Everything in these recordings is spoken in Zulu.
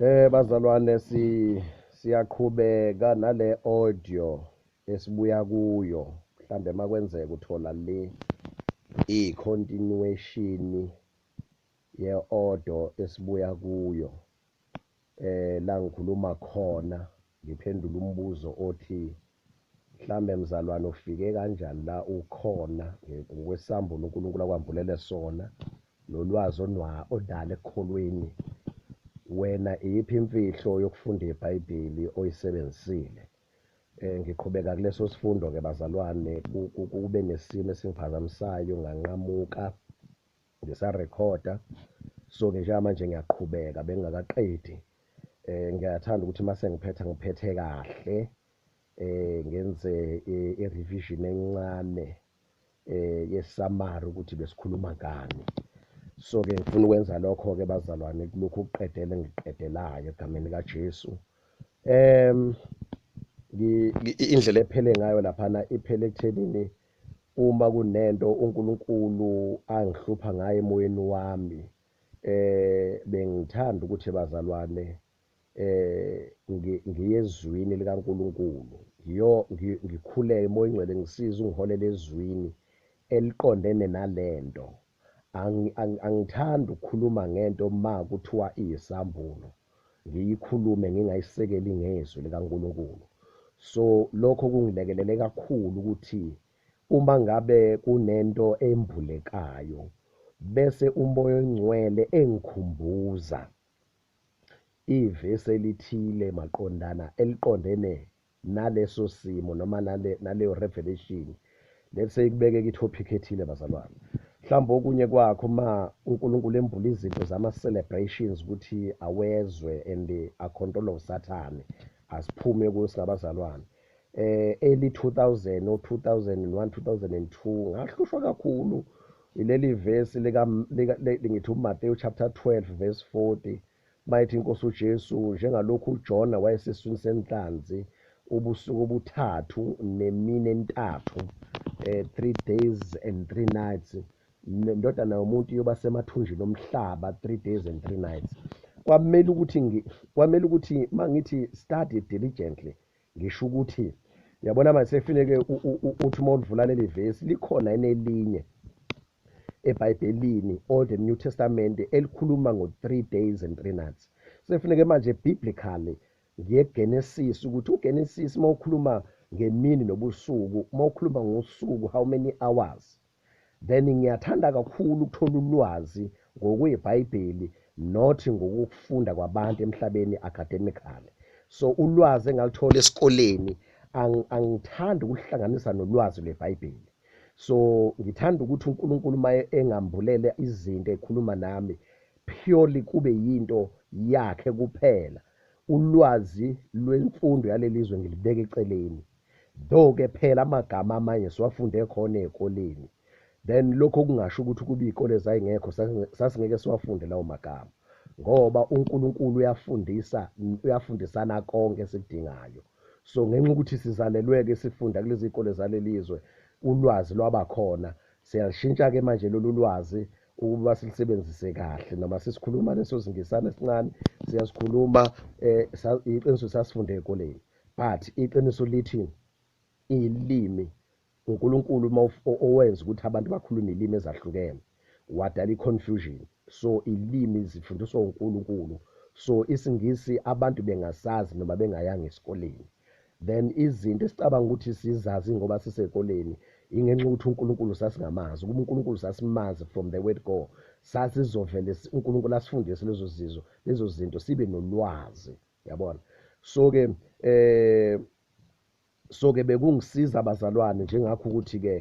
Bazalwane, siyaqhubeka nale audio esibuya kuyo. Mhlambe makwenzeka uthola le i-continuation ye-audio esibuya kuyo, la ngikhuluma khona ngiphendula umbuzo othi mhlambe mzalwane ufike kanjani la ukhona ngokwesambulo uNkulunkulu akwambulele sona nolwazi onalo ekukholweni. Wena iyiphi imfihlo yokufunda iBhayibheli oyisebenzisile? Ngiqhubeka kuleso sifundo ke bazalwane, kube nesimo esingiphazamisayo, nganqamuka ngisarekhoda. So ke njengamanje ngiyaqhubeka, bengingakaqedi. Ngiyathanda ukuthi mase ngiphetha ngiphethe kahle, ngenze i-revision encane yesummary ukuthi besikhuluma ngani. So ke ngifuna ukwenza lokho ke bazalwane, kulokhu ukuqedela engiqedelayo egameni likaJesu. Indlela ephele ngayo laphana iphele ekuthenini uma kunento uNkulunkulu angihlupha ngayo emoyeni wami, bengithanda ukuthi bazalwane ngiye ezwini likaNkulunkulu, ngikhuleke emoyeni ongcwele, ngisize ungiholele ezwini eliqondene nalento. Angithandi ukukhuluma ngento ma kuthiwa iyisambulo, ngiyikhulume ngingayisekeli ngezwi likaNkulunkulu. So lokho kungilekelele kakhulu ukuthi uma ngabe kunento embulekayo bese uMoya oNgcwele engikhumbuza ivesi elithile maqondana eliqondene naleso simo noma naleyo revelation. Let's say kubeke i-topic ethile bazalwane, mhlawumbe okunye kwakho ma uNkulunkulu embula izinto zama-celebrations ukuthi awezwe and a-control of Sathane, asiphume kuyo singabazalwane. Early 2000 or 2001, 2002 ngahlushwa kakhulu ileli verse lika ngithi uMathewu chapter 12 verse 40, mayithi inkosi uJesu, njengalokhu uJona wayesesiswini senhlanzi ubusuku obuthathu nemini entathu, 3 days and 3 nights, indodana yomuntu iyoba semathunjini omhlaba 3 days and 3 nights. Kwamele ukuthi mangithi study diligently, ngisho ukuthi yabona manje sekufuneke uthi uma ulivula leli vesi, likhona enelinye eBhayibhelini, Old and New Testament, elikhuluma ngo 3 days and 3 nights. Sekufuneke manje biblically ngiye Genesis, ukuthi uGenesis mawukhuluma ngemini nobusuku, mawukhuluma ngosuku how many hours. Then ngiyathanda kakhulu ukuthola ulwazi ngokweBhayibheli, not ngokufunda kwabantu emhlabeni academically. So ulwazi engalithola esikoleni angithandi ukuhlanganisa nolwazi lweBhayibheli. So ngithanda ukuthi uNkulunkulu maye engambulele izinto ekhuluma nami purely kube yinto yakhe kuphela. Ulwazi lwemfundo yalelizwe ngilibeka eceleni, though ke phela amagama amanye siwafunde khona ezikoleni. Then lokho kungasho ukuthi kuba izikole zayingekho sasingeke siwafunde lawo magama, ngoba uNkulunkulu uyafundisa, uyafundisana konke esikudingayo. So ngenxa ukuthi sizalelwe-ke sifunda kulezi zikole zalelizwe, ulwazi lwabakhona, siyalishintsha ke manje lolu lwazi ukuba silisebenzise kahle. Noma sisikhuluma leso singisana esincane siyasikhuluma, iqiniso sasifunde ezikoleni, but iqiniso lithi ilimi uNkulunkulu uma owenza ukuthi abantu bakhulume ilimi ezahlukene wadala i-confusion. So ilimi zifundiswa uNkulunkulu, so isiNgisi abantu bengasazi noma bengayanga esikoleni. Then izinto esicabanga ukuthi sizazi ngoba sisekoleni, ingenxa ukuthi uNkulunkulu sasingamazi. Ukuba uNkulunkulu sasimazi from the word go, sasizovele uNkulunkulu asifundise lezo zizo, lezo zinto, sibe nolwazi, yabona. So ke bekungisiza abazalwane njengakho ukuthi ke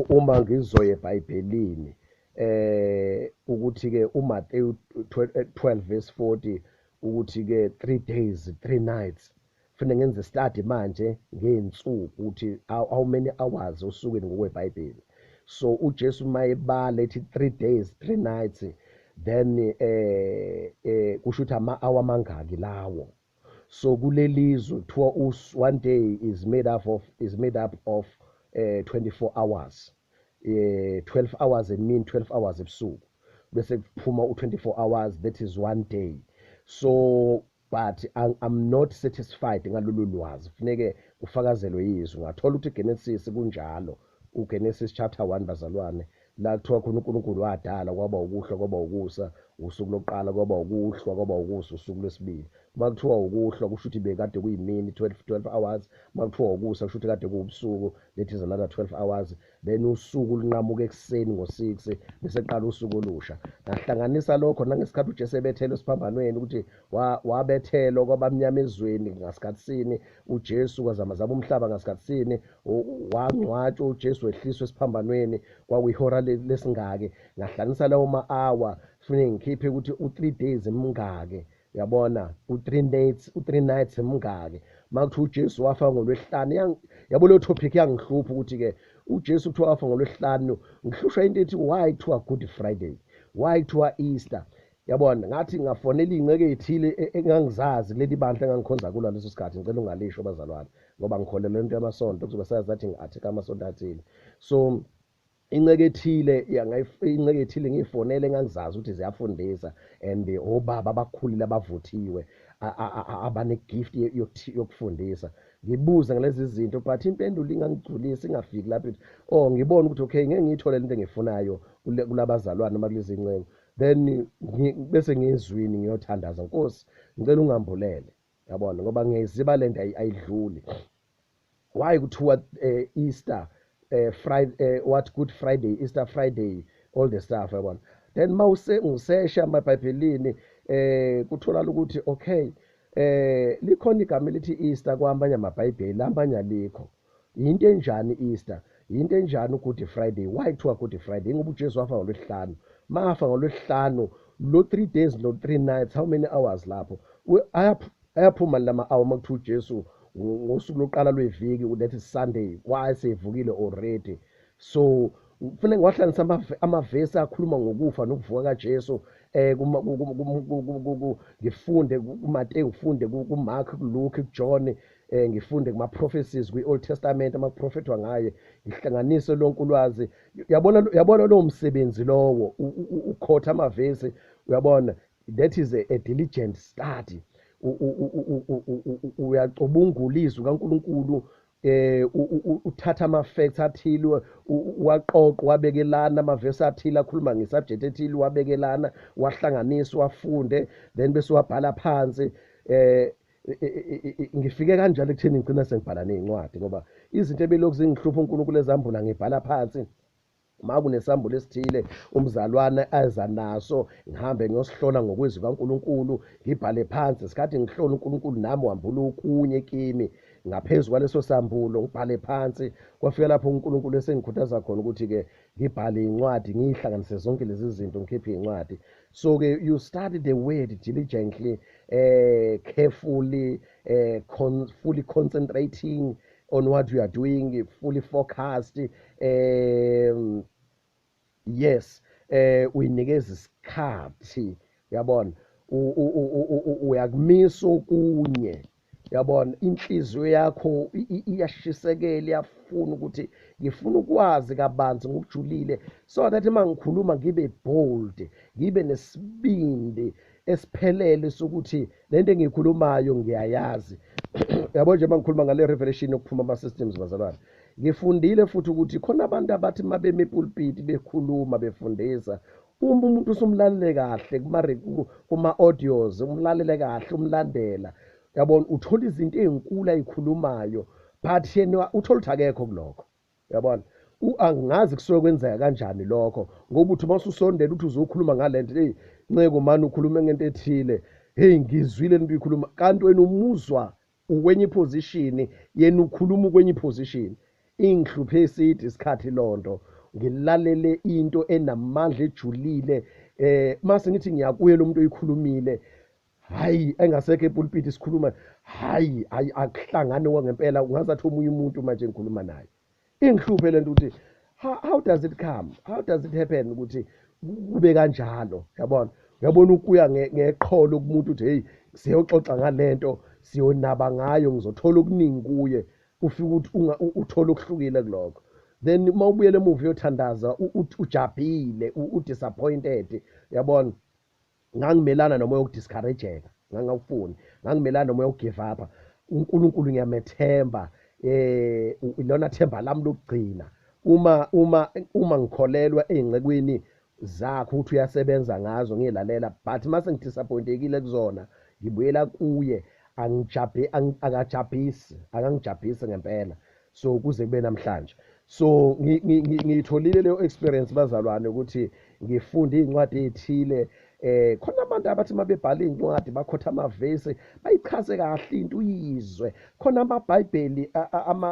uma ngizoya eBhayibhelini, ukuthi ke uMathewu 12 verse 40 ukuthi ke 3 days 3 nights, kufanele ngenze study manje ngeensuku ukuthi how many hours osukwini ngokweBhayibheli. So uJesu mayebala ethi 3 days 3 nights, then kusho ukuthi ama hour mangaki lawo. So kulelizwe kuthiwa one day is made up of 24 hours, 12 hours emini, 12 hours ebusuku, bese kuphuma u24 hours, that is one day. So but I'm not satisfied ngalolu lwazi, funeke kufakazelwe yizwi. Ngathola ukuthi Genesis kunjalo, uGenesis chapter 1 bazalwane, la kuthiwa khona uNkulunkulu wadala kwaba ukuhlwa kwaba ukusa usuku lokuqala, kwaba ukuhlwa kwaba ukusa usuku lwesibili. Uma kuthiwa ukuhlwa kusho ukuthi bekade kuyimini 12 hours, uma kuthiwa ukusa kusho ukuthi kade kuwubusuku, that is another 12 hours. Then usuku lunqamuka ekuseni ngo-6 bese kuqala usuku olusha. Ngahlanganisa lokho nangesikhathi uJesu ebethelwe esiphambanweni, ukuthi wabethelwa kwabamnyama ezweni ngasikhathi uJesu, kwazamazama umhlaba ngasikhathi, wangcwatshwa uJesu, wehliswa esiphambanweni, kwakuyihora lesingaki. Ngahlanganisa lawo ma-hour, kufanele ngikhiphe ukuthi u-3 days mngaki, uyabona, u-3 nights, u-3 nights mngaki. Makuthiwa uJesu wafa ngoLwesihlanu, yabo leyo topic yangihlupha ukuthi-ke uJesu kuthiwa wafa ngoLwesihlanu, ngihlushwa into ethi why kuthiwa Good Friday, why kuthiwa Easter, yabona. Ngathi ngafonela iy'nceke ey'thile engangizazi kuleli bandla engangikhonza kulo leso sikhathi, ngicela ungalisho bazalwane ngoba ngikholelwa into yamasonto, kuzobe sazi ngi-attack amasonto athile. So inceke ethile inceke ethile ngiyifonele engangizazi ukuthi ziyafundisa and obaba abakhulile abavuthiwe abane-gift yokufundisa, ngibuze ngalezi zinto, but impendulo ingangigculisi, ingafiki lapho ithi oh ngibona ukuthi okay ngeke ngiyithole lento engiyifunayo kulabazalwane noma kulezi nceko. Then bese ngizwini ngiyothandaza, Nkosi ngicela ungambulele, yabona, ngoba ngiyaziba lento ayidluli. Why kuthiwa Easter Friday, what Good Friday, Easter Friday, all the stuff, yabona. Then mawuse ngisesha emabhayibhelini kutholakala ukuthi okay likhona igama elithi Easter kwamanye amabhayibheli, amanye alikho. Into enjani Easter, into enjani uGood Friday? Why kuthiwa Good Friday? Ngoba uJesu wafa ngoLwesihlanu. Mafa ngoLwesihlanu lo 3 days no 3 nights, how many hours lapho ayaphuma lama hour? Makuthiwa uJesu ngosuku lokuqala lweviki, that is Sunday, wayesevukile already. So kufanele ngiwahlanganise amavesi akhuluma ngokufa nokuvuka kaJesu, ngifunde kuMateyu, ngifunde kuMark, kuLuke, kuJohn, ngifunde kuma-prophecies kwi-Old Testament amaprofethwa ngaye, ngihlanganise lonke ulwazi, uyabona. Uyabona lowo msebenzi lowo, ukhotha amavesi, uyabona, that is a diligent study. Uyacubungula izwi kaNkulunkulu, uthatha ama-facts athile waqoqa wabekelana, amavesi athile akhuluma nge-subject ethile wabekelana, wahlanganisa, wafunde, then bese wabhala phansi. Ngifike kanjalo ekutheni ngigcina sengibhala ney'ncwadi, ngoba izinto ebelokhu zingihlupha uNkulunkulu ezambula ngibhala phansi. Ma kunesambulo esithile umzalwane aza naso, ngihambe ngiyosihlola ngokwezwi kaNkulunkulu, ngibhale phansi. Isikhathi ngihlola uNkulunkulu nami wambula okunye kimi ngaphezu kwaleso sambulo, ngibhale phansi. Kwafika lapho uNkulunkulu esengikhuthaza khona ukuthi-ke ngibhale incwadi, ngiyihlanganise zonke lezi zinto, ngikhiphe incwadi. So-ke you study the word diligently, carefully, fully concentrating on what you are doing, fully focused. Yes, uyinikeza isikhathi, uyabona, uyakumisa okunye, uyabona, inhliziyo yakho iyashisekela, iyafuna ukuthi ngifuna ukwazi kabanzi ngokujulile, so that uma ngikhuluma ngibe bold, ngibe nesibindi esiphelele sokuthi lento engiyikhulumayo ngiyayazi. Yabo nje, uma ngikhuluma ngale revelation yokuphuma ama-systems bazalwane, ngifundile futhi ukuthi khona abantu abathi uma beme epulpiti bekhuluma befundisa, uma umuntu usumlalele kahle kuma-audios, umlalele kahle, umlandela, yabona, uthola izinto ey'nkulu ay'khulumayo, but yena uthola ukuthi akekho kulokho, uyabona. Angazi kusuke kwenzeka kanjani lokho, ngoba uthi uma ususondela uthi uzokhuluma ngale nto, hey nceko mani, ukhulume ngento ethile, hey ngizwile lento uyikhuluma, kanti wena umuzwa ukwenye iposition, yena ukhuluma ukwenye iposition. Ingihluphe eside isikhathi lonto, ngilalele into enamandla ejulile, mase ngithi ngiyakuye lo muntu oyikhulumile, hayi engasekho epulpiti sikhuluma, hayi hayi akuhlangani kwangempela, ungazathi omunye umuntu manje ngikhuluma naye. Ingihluphe lento ukuthi how does it come, how does it happen ukuthi kube kanjalo, yabona. Uyabona ukuya ngeqholo kumuntu uthi hey siyoxoxa ngalento, siyonaba ngayo, ngizothola okuningi kuye, ufike ukuthi uthola okuhlukile kulokho. Then uma ubuyela emuva uyothandaza ujabhile, udisappointed, uyabona. Ngangimelana nomoya wokudiscourageka. Ngangawufuni, ngangimelana nomoya wokugive up. UNkulunkulu ngiyamethemba, ilona themba lami lokugcina. Uma ngikholelwa ey'ncekwini zakho ukuthi uyasebenza ngazo, ngiyilalela, but mase ngidisappointekile kuzona, ngibuyela kuye. Angijabhe, akajabhisi, akangijabhisi ngempela. So kuze kube namhlanje. So ngiyitholile leyo experience bazalwane, ukuthi ngifunde iy'ncwadi ey'thile. Khona abantu abathi uma bebhala iy'ncwadi bakhotha amavesi, bayichaze kahle into uyizwe. Khona amaBhayibheli,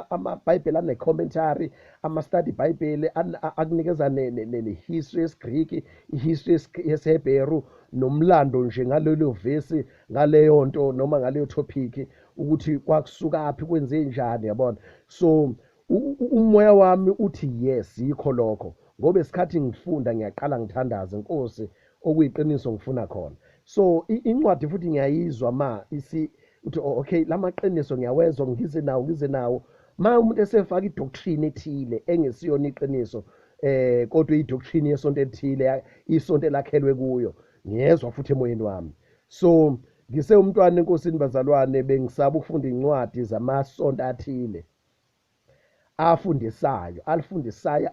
amaBhayibheli ane-commentary, ama-study Bhayibheli akunikeza ne-history yesiGriki, i-history yesiHebheru, nomlando nje ngalelo vesi, ngaleyo nto noma ngaleyo topic, ukuthi kwakusukaphi, kwenze njani, yabona. So umoya wami uthi yes, yikho lokho, ngoba isikhathi ngifunda ngiyaqala ngithandaze, Nkosi, okuyiqiniso ngifuna khona. So incwadi futhi ngiyayizwa ma isi uthi, oh, okay, lamaqiniso ngiyawezwa, ngize nawo, ngize nawo. Ma umuntu esefaka idoctrine ethile engesiyona iqiniso, kodwa idoctrine yesonto elithile, isonto elakhelwe kuyo, ngiyezwa futhi emoyeni wami. So ngise umntwana enkosini bazalwane, bengisaba ukufunda incwadi zamasonto athile afundisayo, alifundisayo,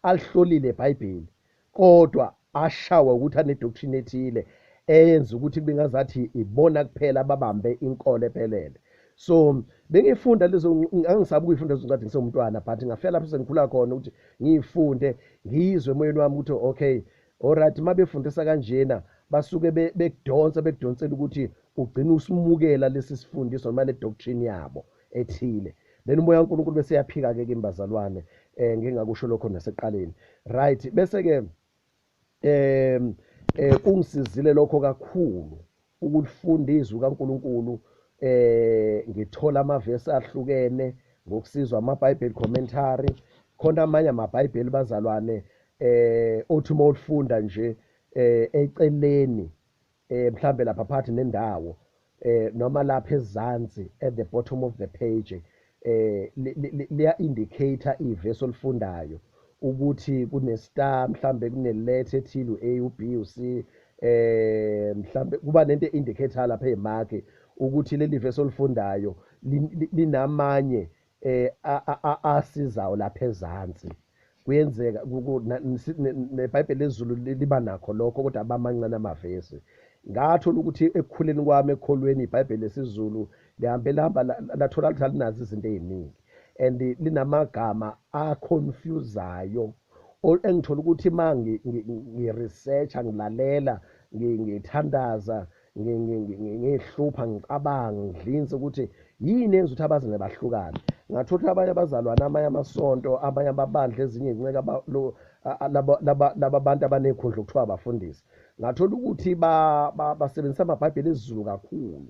alihlolile eBhayibheli, kodwa ashawa ukuthi ane-doctrine ethile eyenza ukuthi kube ngazathi ibona kuphela ababambe inkolo ephelele. So bengifunda lezo, ngangisaba ukuyifunda lezo ncwadi ngisewumntwana, but ngafika lapho sengikhula khona ukuthi ngiyifunde, ngiyizwe emoyeni wami ukuthi okay, alright, uma befundisa kanjena basuke bekudonsa, bekudonsela ukuthi ugcine usimukela lesi sifundiso noma le doctrine yabo ethile. Then umoya kaNkulunkulu bese yaphika ke kimi bazalwane, ngingakusho lokho nasekuqaleni, right? Bese ke kungisizile lokho kakhulu ukulifunda izwi kaNkulunkulu, ngithola amavesi ahlukene ngokusizwa amaBhayibheli commentary. Khona amanye amaBhayibheli bazalwane, othi uma ulifunda nje, eceleni, mhlambe lapha phakathi nendawo, noma lapha ezansi at the bottom of the page, liya indicate ivesi olifundayo ukuthi kune star, mhlambe kune letter ethile, u-A, u-B, u-C, mhlambe kuba nento indicator lapha eyimark ukuthi leli vesi olifundayo linamanye asizayo lapha ezansi. Kuyenzeka neBhayibheli lesiZulu liba nakho lokho, kodwa abamancane amavesi. Ngathola ukuthi ekukhuleni kwami ekholweni, iBhayibheli lesiZulu lihambe lihamba lathola ukuthi alinazo izinto ey'ningi and linamagama aconfusayo, engithola ukuthi uma ngi-researcha, ngilalela, ngithandaza, ngihlupha, ngicabanga, ngidlinze ukuthi yini enza ukuthi abazalwane bahlukane. Ngathola ukuthi abanye abazalwane, amanye amasonto, amanye amabandla, ezinye iy'nceke, laba bantu abaney'khundla okuthiwa abafundisi, ngathola ukuthi basebenzisa amaBhayibheli esiZulu kakhulu,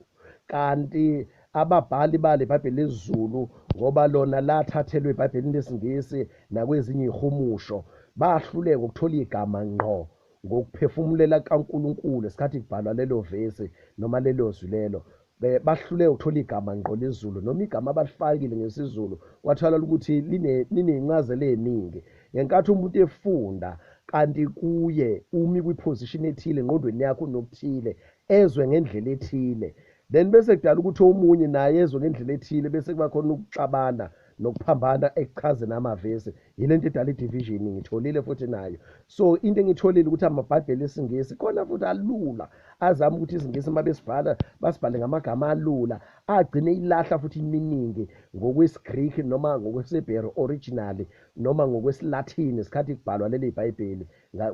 kanti ababhali bale iBhayibheli lesiZulu, ngoba lona lathathelwe eBhayibhelini lesiNgisi nakwezinye iy'humusho, bahluleka ukuthola igama ngqo ngokuphefumulela kaNkulunkulu esikhathi kubhalwa lelo vesi noma lelo zwi lelo. Bahluleka ukuthola igama ngqo lesiZulu, noma igama abalifakile ngesiZulu kwatholakala ukuthi linencazelo eningi. Ngenkathi umuntu efunda, kanti kuye umi kwiposition ethile engqondweni yakhe, unokuthile ezwe ngendlela ethile, then bese kudala ukuthi omunye naye ezwe ngendlela ethile, bese kuba khona ukuxabana nokuphambana ekuchazeni amavesi. Yile nto edala i-division, ngitholile futhi nayo. So into engitholile ukuthi amaBhayibheli esiNgisi khona futhi alula, azama ukuthi isiNgisi uma besibhala basibhale ngamagama alula, agcine ilahla futhi iminingi ngokwesiGreek noma ngokwesiHebheru originally noma ngokwesiLatin isikhathi kubhalwa leli Bhayibheli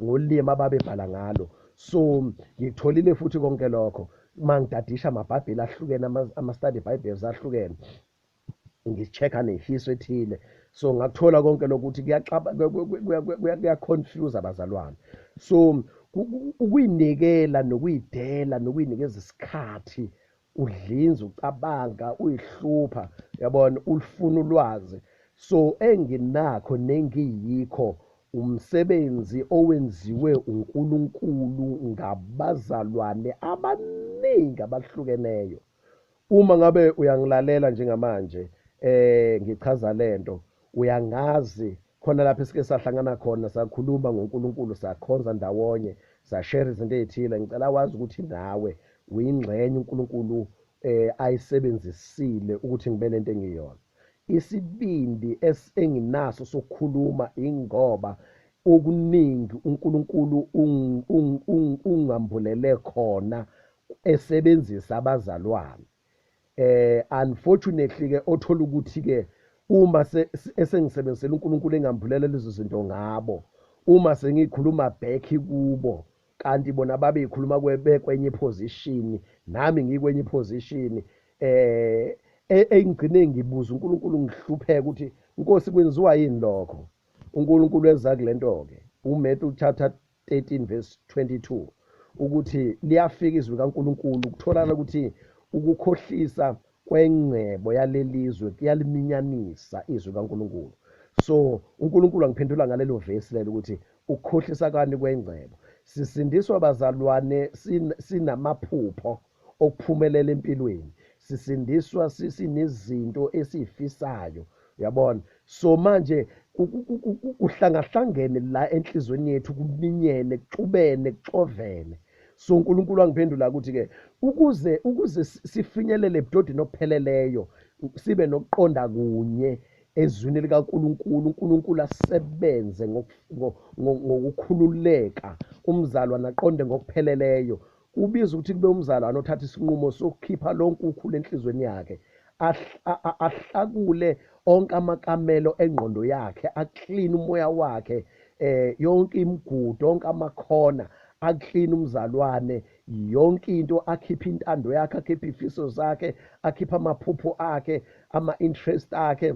ngolimi ababebhala ngalo. So ngitholile futhi konke lokho uma ngidadisha amaBhayibheli ahlukene, ama-study Bibles ahlukene, ngi-check-a ne-history ethile. So ngakuthola konke lokuthi kuya-confuse abazalwane. So ukuyinikela nokuyidela nokuyinikeza isikhathi, udlinza, ucabanga, uyihlupha, yabona, ulifuna ulwazi. So enginakho nengiyikho umsebenzi owenziwe uNkulunkulu ngabazalwane abaningi abahlukeneyo. Uma ngabe uyangilalela njengamanje, ngichaza lento, uyangazi khona lapho esike sahlangana khona, sakhuluma ngoNkulunkulu, sakhonza ndawonye, sashare izinto ezithile, ngicela wazi ukuthi nawe uyingxenye uNkulunkulu ayisebenzisile ukuthi ngibe lento engiyona. Isibindi enginaso sokukhuluma ingoba okuningi uNkulunkulu ungambulele khona esebenzisa abazalwane. Unfortunately ke othola ukuthi ke uma esengisebenzisela uNkulunkulu engambulela lezo zinto ngabo, uma sengikhuluma back kubo kanti bona babeyikhuluma kwenye position, nami ngikwenye position, engigcine ngibuza uNkulunkulu ngihlupheka ukuthi Nkosi kwenziwa yini lokho. uNkulunkulu eza kulento ke uMatthew chapter 13 verse 22 ukuthi liyafika izwi kaNkulunkulu kutholakala ukuthi ukukhohlisa kwengcebo yalelizwe kuyaliminyanisa izwi kaNkulunkulu. So uNkulunkulu angiphendula ngalelo verse lelo ukuthi ukukhohlisa kani kwengcebo. Sisindiswa bazalwane sinamaphupho okuphumelela empilweni, sisindiswa sinezinto esizifisayo, uyabona. So manje kuhlangahlangene la enhlizweni yethu, kuminyene, kuxubene, kuxovene. So uNkulunkulu angiphendula ukuthi ke ukuze sifinyelele ebudodeni obupheleleyo, sibe nokuqonda kunye ezwini likaNkulunkulu, uNkulunkulu asebenze ngokukhululeka, umzalwane aqonde ngokupheleleyo. Kubiza ukuthi kube umzalwane othatha isinqumo sokukhipha lonke ukhulu enhlizweni yakhe, ahlakule onke amakamelo engqondo yakhe, akline umoya wakhe, yonke imigudu, onke amakhona, akline umzalwane yonke into, akhiphe intando yakhe, akhiphe ifiso zakhe, akhiphe amaphupho akhe, ama-interest akhe,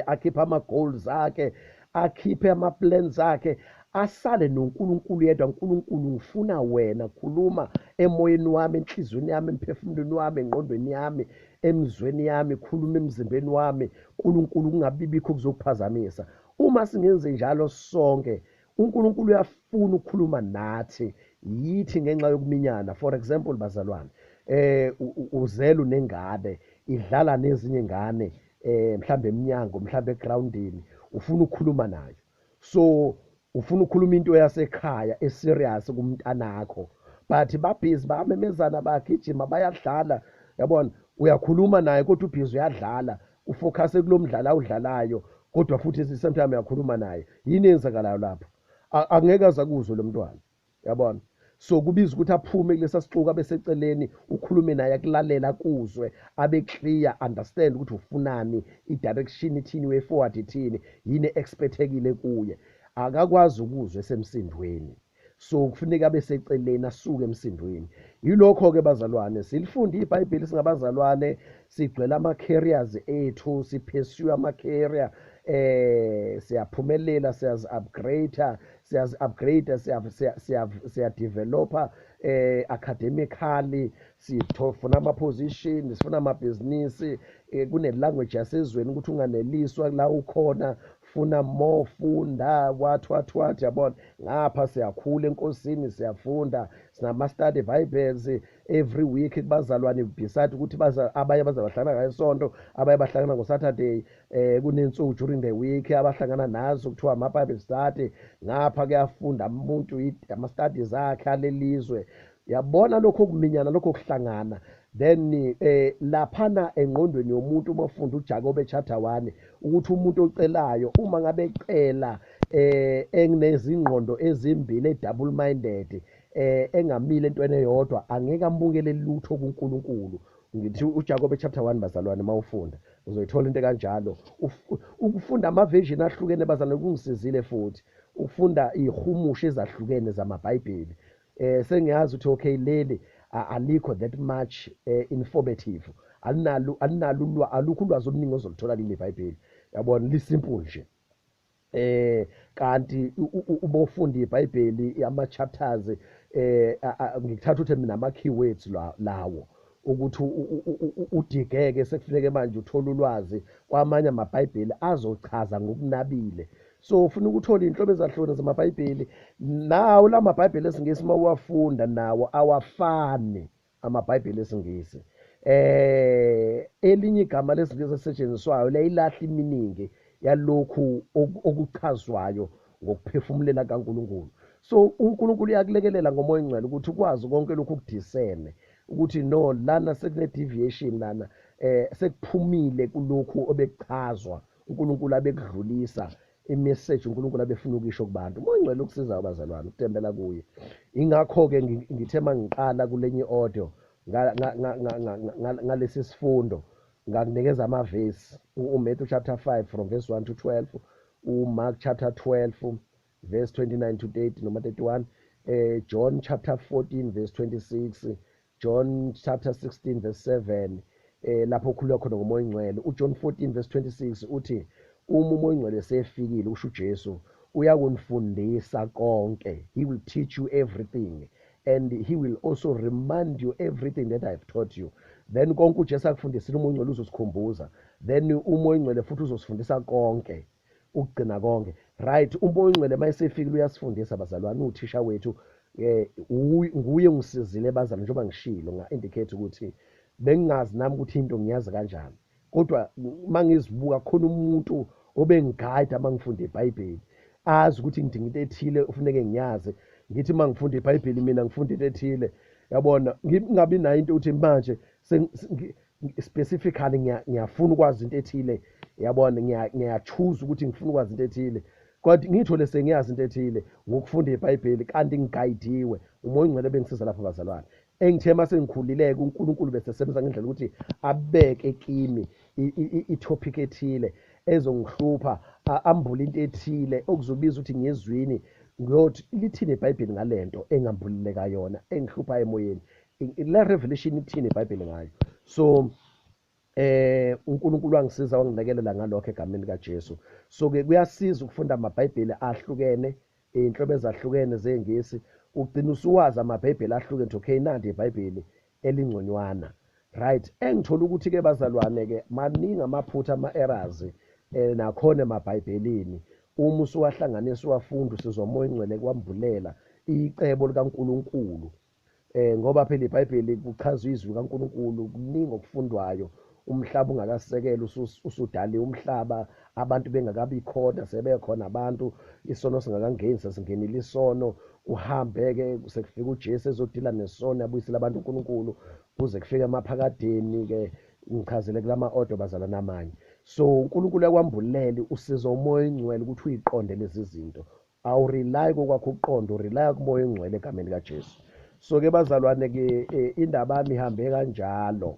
akhiphe ama-goals akhe, akhiphe ama-plans akhe, asale noNkulunkulu yedwa. uNkulunkulu ngifuna wena, khuluma emoyeni wami, enhliziyweni yami, emphefumulweni wami, engqondweni yami, emzweni yami, khuluma emzimbeni wami, uNkulunkulu kungabi bikho kuzokuphazamisa. Uma singenze njalo sonke, uNkulunkulu uyafuna ukukhuluma nathi, yithi ngenxa yokuminyana. For example bazalwane, uzelu nengane idlala nezinye ingane, mhlambe eminyango, mhlambe egroundini, ufuna ukukhuluma nayo. So ufuna ukukhuluma into yasekhaya eserious kumntanakho, but babhizi bayamemezana, bayagijima, bayadlala, yabona. Uyakhuluma naye kodwa ubhizi uyadlala, ufocus kulomdlalo awudlalayo, kodwa futhi sometimes uyakhuluma naye. Yini eyenzakalayo lapho? Angeke aze akuzwe lo mntwana, yabona. So kubiza ukuthi aphume kulesa sixuku abeseceleni, ukhulume naye, akulalela, akuzwe, abe clear, understand ukuthi ufunani, i-direction ithini, way forward ithini, yini expectekile kuye. Akakwazi ukuzwa esemsindweni, so kufuneka abe seceleni, asuke emsindweni. Yilokho ke bazalwane, silifunde iBhayibheli singabazalwane, sigcwele ama-careers ethu, sipursue ama-career, siyaphumelela, siyazi-upgrade, siyazi-upgrade, siyadevelopa academically, sifuna ama-position, sifuna amabhizinisi, kune-language yasezweni ukuthi unganeliswa la ukhona, funa more, funda, what what what, yabona. Ngapha siyakhula enkosini, siyafunda, sinama-study Bibles every week kubazalwane, beside ukuthi abanye baza bahlangana ngesonto, abanye bahlangana ngo-Saturday, kunensuku during the week abahlangana nazo kuthiwa ama-Bible study. Ngapha kuyafunda umuntu ama-studies akhe alelizwe, yabona. Lokho kuminyana, lokho kuhlangana, then laphana engqondweni yomuntu uma ufunda uJakobe chapter 1 ukuthi umuntu ocelayo uma ngabe ecela enginezingqondo ezimbili, double minded, engamile entweni eyodwa, angeke amukele lutho kuNkulunkulu. Ngithi uJakobe chapter 1 bazalwane, mawufunda uzoyithola into kanjalo. Ukufunda ama version ahlukene bazalwane kungisizile futhi ukufunda ihumusho ezahlukene zamaBhayibheli. Sengiyazi ukuthi okay, leli alikho that much informative, alinalo alukho ulwazi oluningi ozoluthola kuleli iBhayibheli, yabona, li simple nje. Kanti uma ufunda iBhayibheli ama chapters, ngikuthatha ukuthi mina ama keywords lawo ukuthi udigeke, sekufuneke manje uthola ulwazi kwamanye amaBhayibheli azochaza ngokunabile. So ufuna ukuthola inhlobo ezahlukene zamaBhayibheli. Nawo la maBhayibheli esiNgisi uma uwafunda nawo awafani amaBhayibheli esiNgisi. Elinye igama lesiNgisi esetshenziswayo liyilahla iminingi yalokhu okuchazwayo ngokuphefumulela kaNkulunkulu. So uNkulunkulu uyakulekelela ngoMoya oNgcwele ukuthi ukwazi konke lokhu ukudiscerne ukuthi no, lana sekune deviation lana, sekuphumile kulokhu obekuchazwa uNkulunkulu abekudlulisa imessage uNkulunkulu abefuna ukisho kubantu. Umoya oNgcwele ukusiza abazalwane ukuthembela kuye. Ingakho ke ngithe mangiqala kulenye audio ngalesi sifundo ngakunikeza amavesi, uMatthew chapter 5 from verse 1 to 12, uMark chapter 12 verse 29 to 30 noma 31, John chapter 14 verse 26, John chapter 16 verse 7, lapho okhuluma khona ngoMoya oNgcwele. uJohn 14 verse 26 uthi uma uMoya oNgcwele sefikile, usho uJesu, uyakunifundisa konke. He will teach you everything and he will also remind you everything that I have taught you. Then konke uJesu akufundisile uMoya oNgcwele uzosikhumbuza. Then uMoya oNgcwele futhi uzosifundisa konke, ukugcina konke. Right, uMoya oNgcwele mayesefikile uyasifundisa bazalwane, uthisha wethu, nguye ongisizile bazalwane, njengoba ngishilo nga-indicate ukuthi bengingazi nami ukuthi into ngiyazi kanjani, kodwa mangizibuka khona umuntu obengiguide mangifunda iBhayibheli, azi ukuthi ngidinga into ethile ufuneke ngiyazi. Ngithi mangifunda iBhayibheli mina ngifunda into ethile, yabona, ngingabi nayo into ukuthi manje specifically ngiyafuna ukwazi into ethile, yabona, ngiyachoose ukuthi ngifuna ukwazi into ethile, kodwa ngithole sengiyazi into ethile ngokufunda iBhayibheli kanti ngiguidiwe uMoya oNgcwele bengisiza lapha bazalwane. Engithe mase ngikhulileke uNkulunkulu bese sebenza ngendlela ukuthi abeke kimi i-topic ethile ezongihlupha, ambule into ethile okuzobiza ukuthi ngiyezwini, ngiyothi lithini iBhayibheli ngalento engambulileka yona engihlupha emoyeni, le revelation ithini iBhayibheli ngayo. So uNkulunkulu wangisiza wangilekelela ngalokho egameni likaJesu. So ke kuyasiza ukufunda amaBhayibheli ahlukene, inhlobo ezahlukene zengisi, ugcina usuwazi amaBhayibheli ahlukene, okay, nandi iBhayibheli elingconywana. Right, engithola ukuthi ke bazalwane ke maningi amaphutha, ama-errors nakhona emaBhayibhelini. Uma usuwahlanganisa uwafunda usizwa uMoya oNgcwele kwambulela icebo likaNkulunkulu, ngoba phela iBhayibheli kuchaza izwi likaNkulunkulu, kuningi okufundwayo. Umhlaba ungakasekela usudaliwe umhlaba, abantu bengakabi khona sebekhona abantu, isono singakangeni sesingenile isono, kuhambe-ke sekufika uJesu ezodila nesono abuyisele abantu uNkulunkulu kuze kufike emaphakadeni-ke. Ngichazele kulama-audio bazalwane amanye. So uNkulunkulu uyakwambulela, usiza uMoya oNgcwele ukuthi uyiqonde lezi zinto. Awurely kokwakho ukuqonda, urely kuMoya oNgcwele egameni likaJesu. So ke bazalwane ke indaba yami ihambe kanjalo,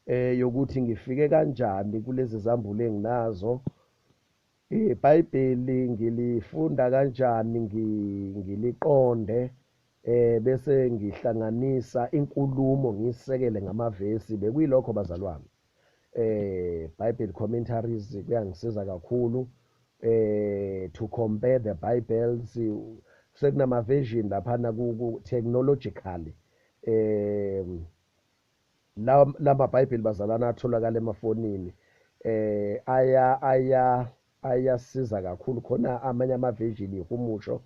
yokuthi ngifike kanjani kulezi zambulo enginazo, iBhayibheli ngilifunda kanjani ngiliqonde, bese ngihlanganisa inkulumo ngiyisekele ngamavesi. Bekuyilokho bazalwane. Bible commentaries kuyangisiza kakhulu, to compare the Bibles. Sekunama version laphana ku technologically, lama Bible bazalwana atholakala emafonini, aya aya ayasiza kakhulu. Khona amanye ama version ihumusho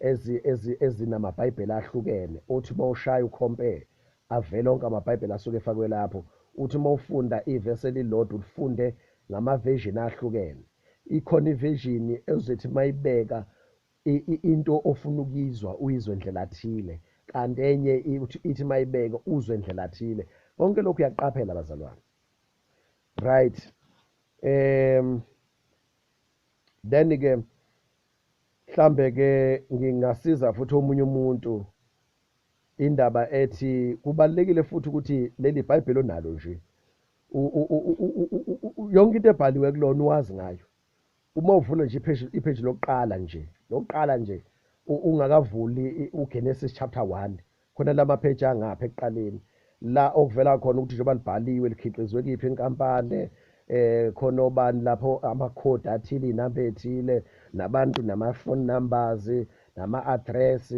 ezinamaBhayibheli ahlukene, uthi mawushaya ucompare avele onke amaBhayibheli asuke efakwe lapho. Uthi mawufunda ivesi elilodwa ulifunde ngama version ahlukene. Ikhona iversion ezothi mayibeka into ofuna ukuyizwa uyizwe ndlela thile, kanti enye ithi mayibeka uzwe ndlela thile. Konke lokhu uyaqaphela bazalwane. Right, then ke mhlambe ke ngingasiza futhi omunye umuntu indaba ethi kubalulekile futhi ukuthi leli Bhayibheli onalo nje yonke into ebhaliwe kulona uwazi ngayo. Uma uvula nje ipage lokuqala nje, lokuqala nje ungakavuli uGenesis chapter 1, khona lama page angapha ekuqaleni la okuvela khona ukuthi njengoba libhaliwe likhiqizwe kiphi inkampani, khona obani lapho, amakhodi athile, inamba ethile, nabantu, nama phone numbers, nama address.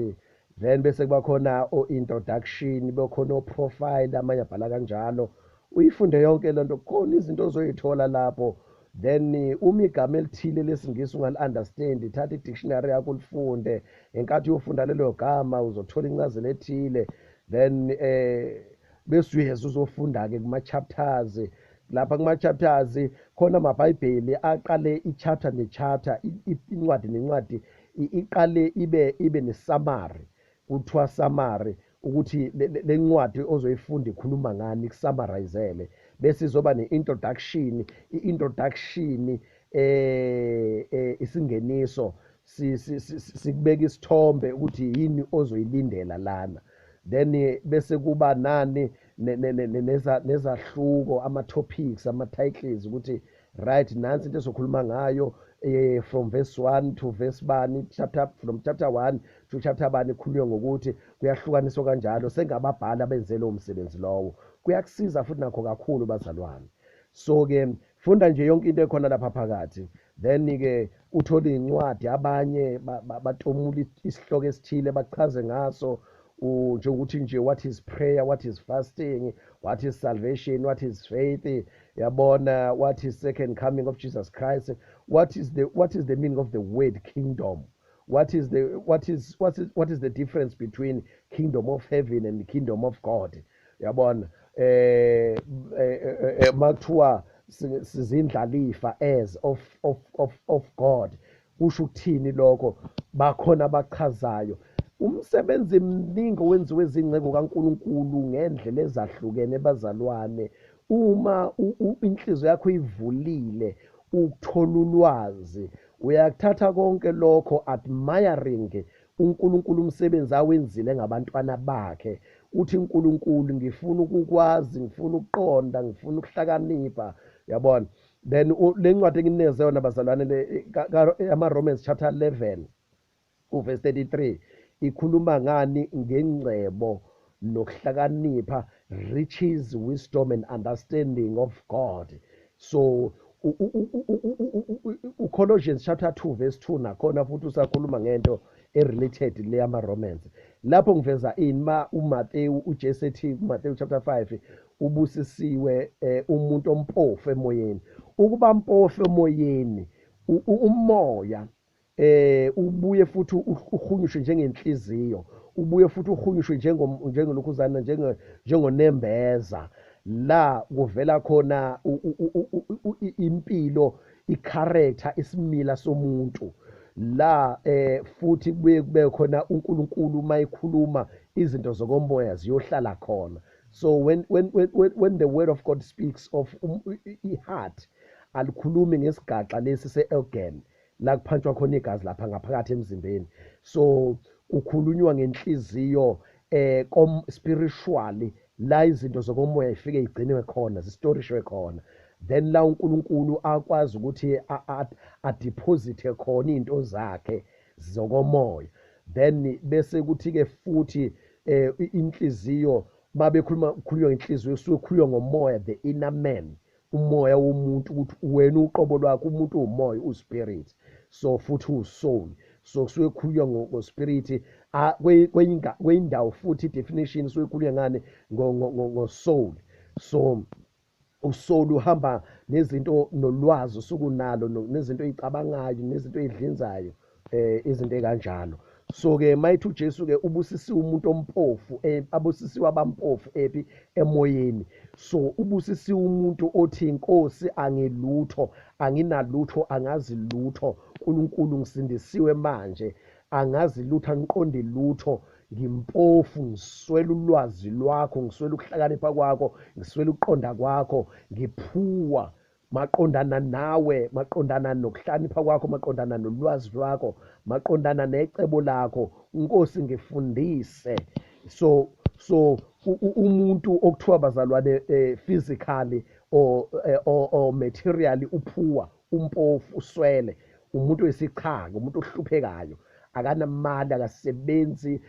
Then bese kuba khona o-introduction, bekhona o-profile, amanye abhala kanjalo. Uyifunde yonke lento, khona izinto ozoyithola lapho. Then uma igama elithile lesingisi ungali-understand, thatha i-dictionary yakho ulifunde. Ngenkathi uyofunda lelo gama uzothola incazelo ethile. Then bese uyeza uzofunda-ke kuma-chapters. Lapha kuma-chapters khona amaBhayibheli aqale i-chapter ne-chapter, incwadi nencwadi Iqale ibe ne-summary, kuthiwa summary ukuthi le ncwadi ozoyifunda ikhuluma ngani, iku-summarizele. Bese izoba ne-introduction, i-introduction isingeniso sikubeka isithombe ukuthi yini ozoyilindela lana. Then bese kuba nani nezahluko, ama-topics, ama-titles, ukuthi right, nansi into ezokhuluma ngayo, from verse 1 to verse bani, chapter, from chapter 1 to chapter bani, khulunywa ngokuthi kuyahlukaniswa kanjalo. Sengababhali abenze lowo msebenzi lowo, kuyakusiza futhi nakho kakhulu bazalwane. So ke funda nje yonke into ekhona lapha phakathi, then ke uthole incwadi, abanye batomula isihloko esithile bachaze ngaso, njengokuthi nje what is prayer, what is fasting, what is salvation, what is faith, yabona, what is second coming of Jesus Christ, what is the meaning of the word kingdom, what is the difference between kingdom of heaven and the kingdom of God, yabona. Makuthiwa sizindlalifa as of God, kusho ukuthini lokho? Bakhona abachazayo. Umsebenzi mningi owenziwe izinceku kaNkuluNkulu ngendlela ezahlukene bazalwane. Uma inhliziyo yakho ivulile ukuthola ulwazi, uyakuthatha konke lokho, admiring uNkulunkulu, umsebenzi awenzile ngabantwana bakhe, uthi uNkulunkulu, ngifuna ukukwazi, ngifuna ukuqonda, ngifuna ukuhlakanipha, yabona. Then le ncwadi enginikeze yona bazalwane, le ama-Romans chapter 11 uverse 33, ikhuluma ngani? Ngengcebo nokuhlakanipha, riches, wisdom and understanding of God. So uColossians chapter 2 verse 2 nakhona futhi usakhuluma ngento e-related le yama-Romans. Lapho ngiveza ini? Ma uMathewu, uJesu ethi kuMathewu chapter 5, ubusisiwe umuntu ompofu emoyeni. Ukuba mpofu emoyeni, umoya ubuye futhi uhunyushwe njengenhliziyo, ubuye futhi uhunyushwe njengelokhuzana, njengonembeza, la kuvela khona impilo, i-character, isimila somuntu la. Futhi kubuye kube khona uNkulunkulu mayikhuluma, izinto zokomoya ziyohlala khona. So when the word of God speaks of i-heart, alikhulumi ngesigaxa lesi se-organ la kuphantshwa khona igazi lapha ngaphakathi emzimbeni. So kukhulunywa ngenhliziyo kom spiritually, la izinto zokomoya ifike igcinwe khona, zistorishwe khona, then la uNkulunkulu akwazi ukuthi a-deposite khona izinto zakhe zokomoya. Then bese kuthi ke futhi inhliziyo, mabekhuluma, kukhulunywa ngenhliziyo, kusuke kukhulunywa ngomoya, the inner man, umoya womuntu, ukuthi wena uqobo lwakho, umuntu umoya, u-spirit, so futhi u-soul. So kusuke kukhulunywa ngo-spirit kwenye futhi definition, kusuke kukhulunywa ngani? Ngo-soul. So u-soul uhamba nezinto, nolwazi osukunalo, nezinto oyicabangayo, nezinto oyidlinzayo, izinto ekanjalo. So ke mayithi uJesu ke ubusisiwe umuntu ompofu, abusisiwe abampofu ephi? Emoyeni. So ubusisiwe umuntu othi, inkosi, angilutho, anginalutho, angazi lutho, uNkulunkulu, ngisindisiwe manje, angazi lutho, angiqondi lutho, ngimpofu, ngiswela ulwazi lwakho, ngiswela ukuhlakanipha kwakho, ngiswela ukuqonda kwakho, ngiphuwa maqondana nawe, maqondana nokuhlakanipha kwakho, maqondana nolwazi lwakho, maqondana necebo lakho, Nkosi, ngifundise. So umuntu okuthiwa bazalwane physically or materially uphuwa, umpofu, uswele, umuntu wesichaka, umuntu ohluphekayo, akanamali, akasebenzi,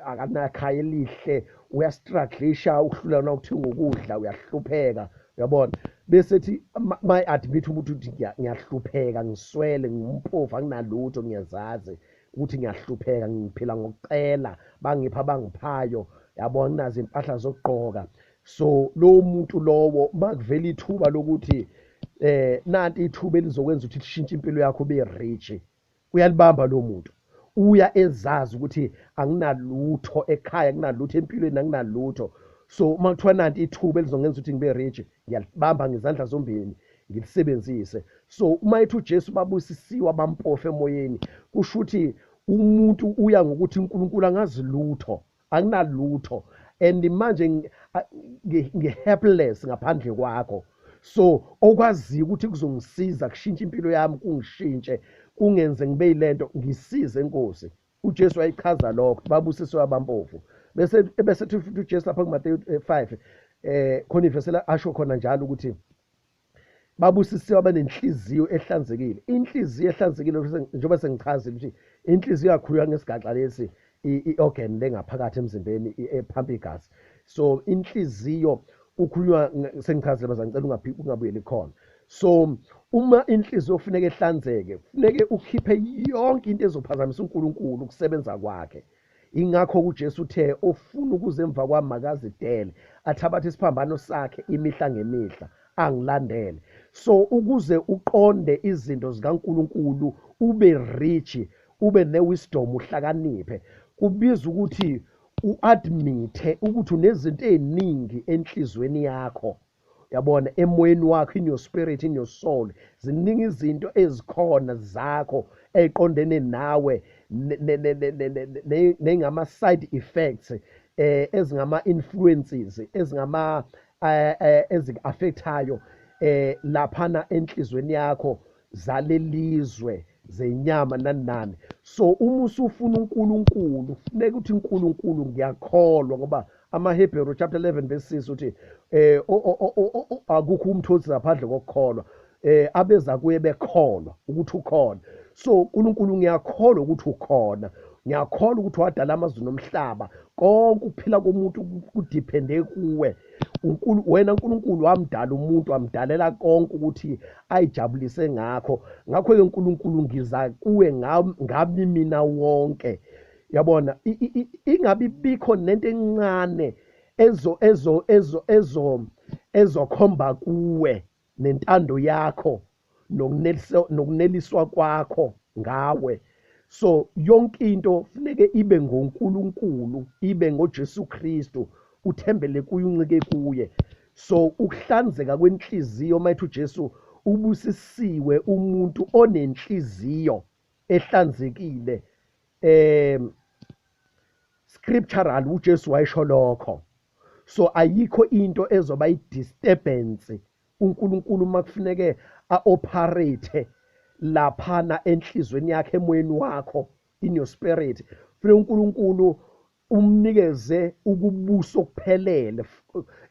akanakhaya elihle, uya-strugglisha ukuhlulana ukuthenga ukudla, uyahlupheka, uyabona. Bese thi may-admit umuntu ukuthi ngiyahlupheka, ngiswele, ngumpofu, anginalutho, ngiyazazi ukuthi ngiyahlupheka, ngiphila ngokucela, bangipha abangiphayo, yabona, nginazo impahla zokugqoka. So lowo muntu lowo, makuvela ithuba lokuthi nanti ithuba elizokwenza ukuthi lishintshe impilo yakho, ube rich, uyalibamba lo muntu. Uya ezazi ukuthi anginalutho ekhaya, anginalutho empilweni, anginalutho. So uma kuthiwa nanti ithuba elizongenza ukuthi ngibe rich, ngiyalibamba ngezandla zombili. ngilisebenzise. So uma ethi uJesu babusisiwe abampofu emoyeni, kusho ukuthi umuntu uya ngokuthi uNkulunkulu angazi lutho, anginalutho, and manje ngi-helpless ngaphandle kwakho. So okwaziyo ukuthi kuzongisiza kushintshe impilo yami, kungishintshe, kungenze ngibe yilento, ngisize Nkosi. uJesu wayichaza lokho, babusisiwe abampofu. Bese futhi uJesu lapha kuMateyu 5 khona ivesi la asho khona njalo ukuthi babusisiwe abanenhliziyo ehlanzekile. Inhliziyo ehlanzekile, njengoba sengichazile ukuthi inhliziyo yakhulunywa ngesigaxa lesi, i-organ lengaphakathi emzimbeni ephampa igazi. So inhliziyo ukhulunywa, sengichazile bazalwane, ngicela ungabuyeli khona. So uma inhliziyo kufuneka ehlanzeke, kufuneke ukhiphe yonke into ezophazamisa uNkulunkulu ukusebenza kwakhe. Ingakho uJesu uthe ofuna ukuza emva kwami makazidele, athabathe isiphambano sakhe imihla ngemihla, angilandele. So ukuze uqonde izinto zikaNkulunkulu, ube rich, ube ne-wisdom, uhlakaniphe, kubiza ukuthi u-admithe ukuthi unezinto ey'ningi enhliziyweni yakho, yabona, emoyeni wakho, in your spirit, in your soul, ziningi izinto ezikhona zakho ey'qondene nawe ney'ngama-side effects, ezingama-influences, ezingama eziku-affectayo laphana enhliziyweni yakho, zalelizwe, zenyama nani nani. So uma usufuna uNkulunkulu, kufuneka ukuthi uNkulunkulu ngiyakholwa, ngoba amaHebheru chapter 11 verse 6 uthi akukho umthothi ngaphandle kokukholwa, abeza kuye bekholwa ukuthi ukhona. So uNkulunkulu ngiyakholwa ukuthi ukhona, ngiyakholwa ukuthi wadala amazulu nomhlaba, konke ukuphila komuntu kudiphende kuwe. Wena uNkulunkulu wamdala umuntu, wamdalela konke ukuthi ayijabulise ngakho. Ngakho-ke uNkulunkulu ngiza kuwe ngami mina wonke, yabona, ingabi bikho nento encane ezokhomba kuwe nentando yakho nokuneliswa kwakho ngawe. So yonke into funeke ibe ngoNkulunkulu, ibe ngoJesu Kristu, uthembele kuye, uncike kuye. So ukuhlanzeka kwenhliziyo, mayithi uJesu ubusisiwe umuntu onenhliziyo ehlanzekile, scriptural uJesu wayesho lokho. So ayikho into ezoba i-disturbance uNkulunkulu makufuneke a-operate laphana enhlizweni yakhe, emoyeni wakho, in your spirit. Kufuneka uNkulunkulu umnikeze ukubusa okuphelele,